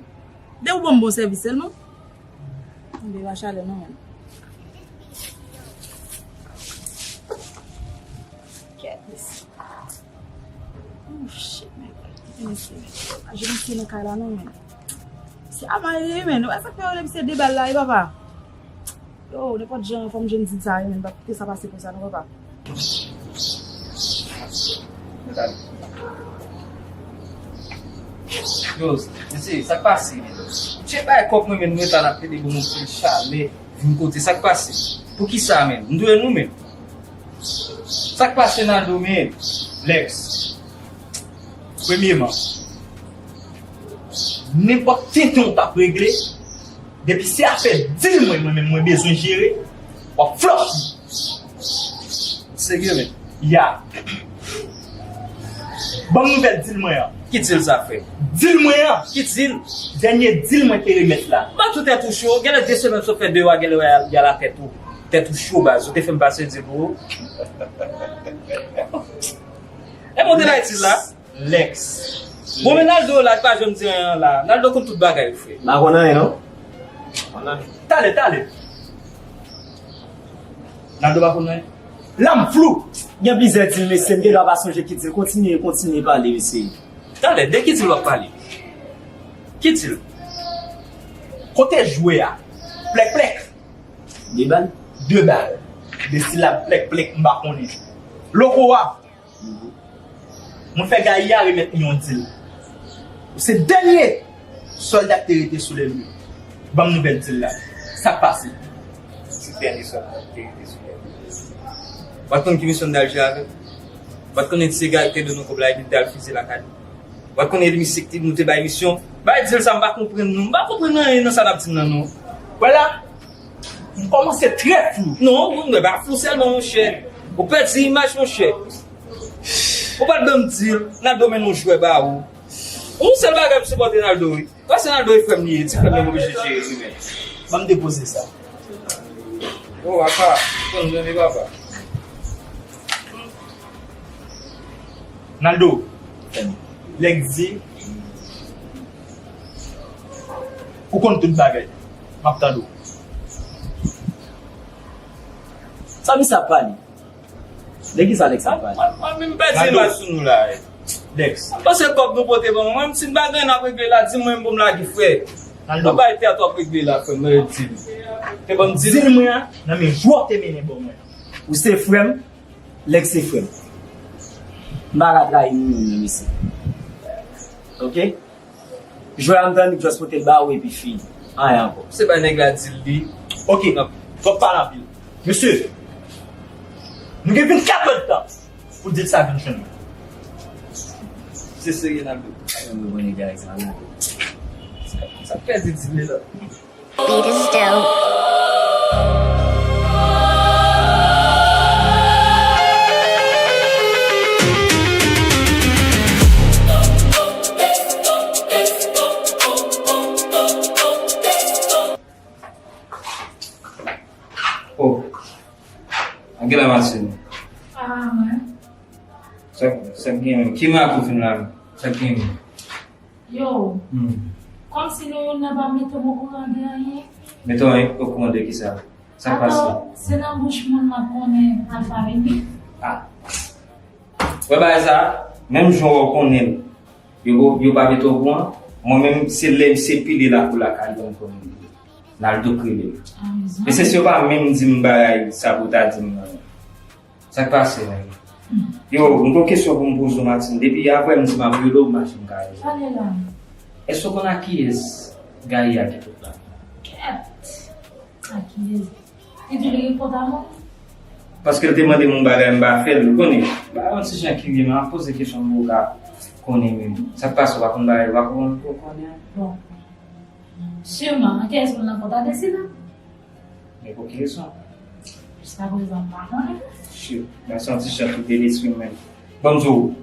Depi w ban m bon sèvis sèlman. Anben, pa chalè, non, men. Kèt. Mesye, pa jwenn misye nan kay la non, men. Se a mari li, men. Ou wè sa k fè yo rele misye de bal la, wi, papa. Yo, nenpòt jan, fò m jwenn Dil sa, wi, men. M p ap kite sa pase konsa, non, papa. Yo, mesye, sa k pase, men? Misye bay kòb mwen, men, mwen ta n ap plede bon, moun fè chalè vin kote. Sa k pase? Poukisa, men? M dwe nou, men. Sa k pase, Naldo, men? Lex. Premyeman, nenpòt tenten w t ap regle, depi se afè dil mwen, mwen menm mwen bezwen jere, w ap flòp li. Serye, men? Ya. Ban m nouvèl dil mwen an. Ki dil sa, frè? Dil mwen an. Ki dil? Dènye dil mwen te remèt la. Ba tou tèt ou cho. Genlè de semèn sa w fè deyò a, genlè y al atè tou. Tèt ou cho, baz. Ou te fè m pase dil pou ou. E mwen te bay dil la. Lex. Bon, men Naldo la, li pa janm di anyen la. Naldo konn tout bagay, frè. M pa konn anyen, non. Talè, talè. Naldo pa konn anyen. La m flou. Gen plizyè dil, mesye, m gen dwa pa sonje ki dil. Kontinye, kontinye pale, mesye. Talè, de ki dil w ap pale? Ki dil? Kote jwe a? Plèk, plèk. De bal? De bal. De silab, plèk, plèk, m pa konnen. Loko a. Mwen fè gayi a remèt mwen yon dil. Se dènye sòlda k te rete sou lè l wi. Ban m nouvèl dil la. Sa k pase? Se dènye sòlda k te rete sou lè l. W ap konn ki misyon m t al jwe avè l? W ap konnen se gayi k te done kòb la epi l t al fize lakay li? W ap konnen li misye k te, nou te bay misyon? Bay dil sa, m pa konprann non. M pa konprann anyen nan sa n ap di m nan non. Vwala. M kòmanse trè flou. Non, ou mwen pa flou sèlman, monchè. Ou pèdi imaj, monchè. Ou pa t ban m dil, Naldo mennen yon jwè ba ou. Yon sèl bagay m sipòte Naldo, wi. Paske Naldo e frè m li ye, ti frè m li m oblije jere li menm. Ban m depoze sa. O, apa, konn jwenn li, papa. Naldo, Lex di, ou konn tout bagay. M ap tande w. Sa misye ap pale? De kisa Lex ap pale? Mwen, mwen menm pèdi imaj sou nou la, eh. Lex. Paske kòb nou pote ban mwen, mwen, si n pa gen n ap regle la, di mwen pou m lage, frè. Naldo. Mwen bay tèt w ap regle la, frè, mwen di. Te ban m di. Dil mwen an, nan men jwè w te mennen ban mwen. Ou se frè m, Lex se frè m. M pa ka trayi nou menm, mesye. Oke? Jwè a m tande just pote l ba ou epi fini. Anyen ankò. Se bay nèg la dil li. Oke. Twòp pale anpil. Mesye, nou gen vennkat èdtan pou dil sa vin jwenn mwen. Se serye n ap di. Mwen mwen nèg la sa non. Sa pèdi dil li la. Beat is dope. Oh. An gen la Martine. Ah, mwen. Sa, sa gen, ki makou fin la? Sa gen? Yo, hmm. Kòmsi nou youn nan pa mete m okouran de anyen. Mete w okouran de kisa? Sa k pase? Atò, se nan bouch moun m ap konnen alfa vini. Ah. Wè bagay sa, menm jan w konnen l, yo, yo pa mete w okouran. Mwen menm, se lè misye pile lakou lakay yo m konnen l. Naldo k rele l. Amizan. E se si yo pa menm di m bagay sa pou w ta di m nan. Sa k pase, nèg? Yo, m gon kesyon pou m poze w, Martine. Depi yè m di m ap rele w, m pa janm ka rele w. Pale la. Èske w konn a kiyès Gaye a gen kòb la? Kèt! A kiyès? Li di li gen kont a mwen? Paske l te mande m yon bagay, m pa fè l, ou konnen. Bagay yon ti jan kirye, men m ap poze kesyon pou w ka konnen menm. Sa k pase, w pa konn bagay, w pa konn, ou konnen? Bon. Siman, a kiyès moun nan kont a Desi la? Men pou ki rezon? Jiskaprezan, m pa konnen. Shit, men se yon ti chat ki te lespri m menm. Ban m di w,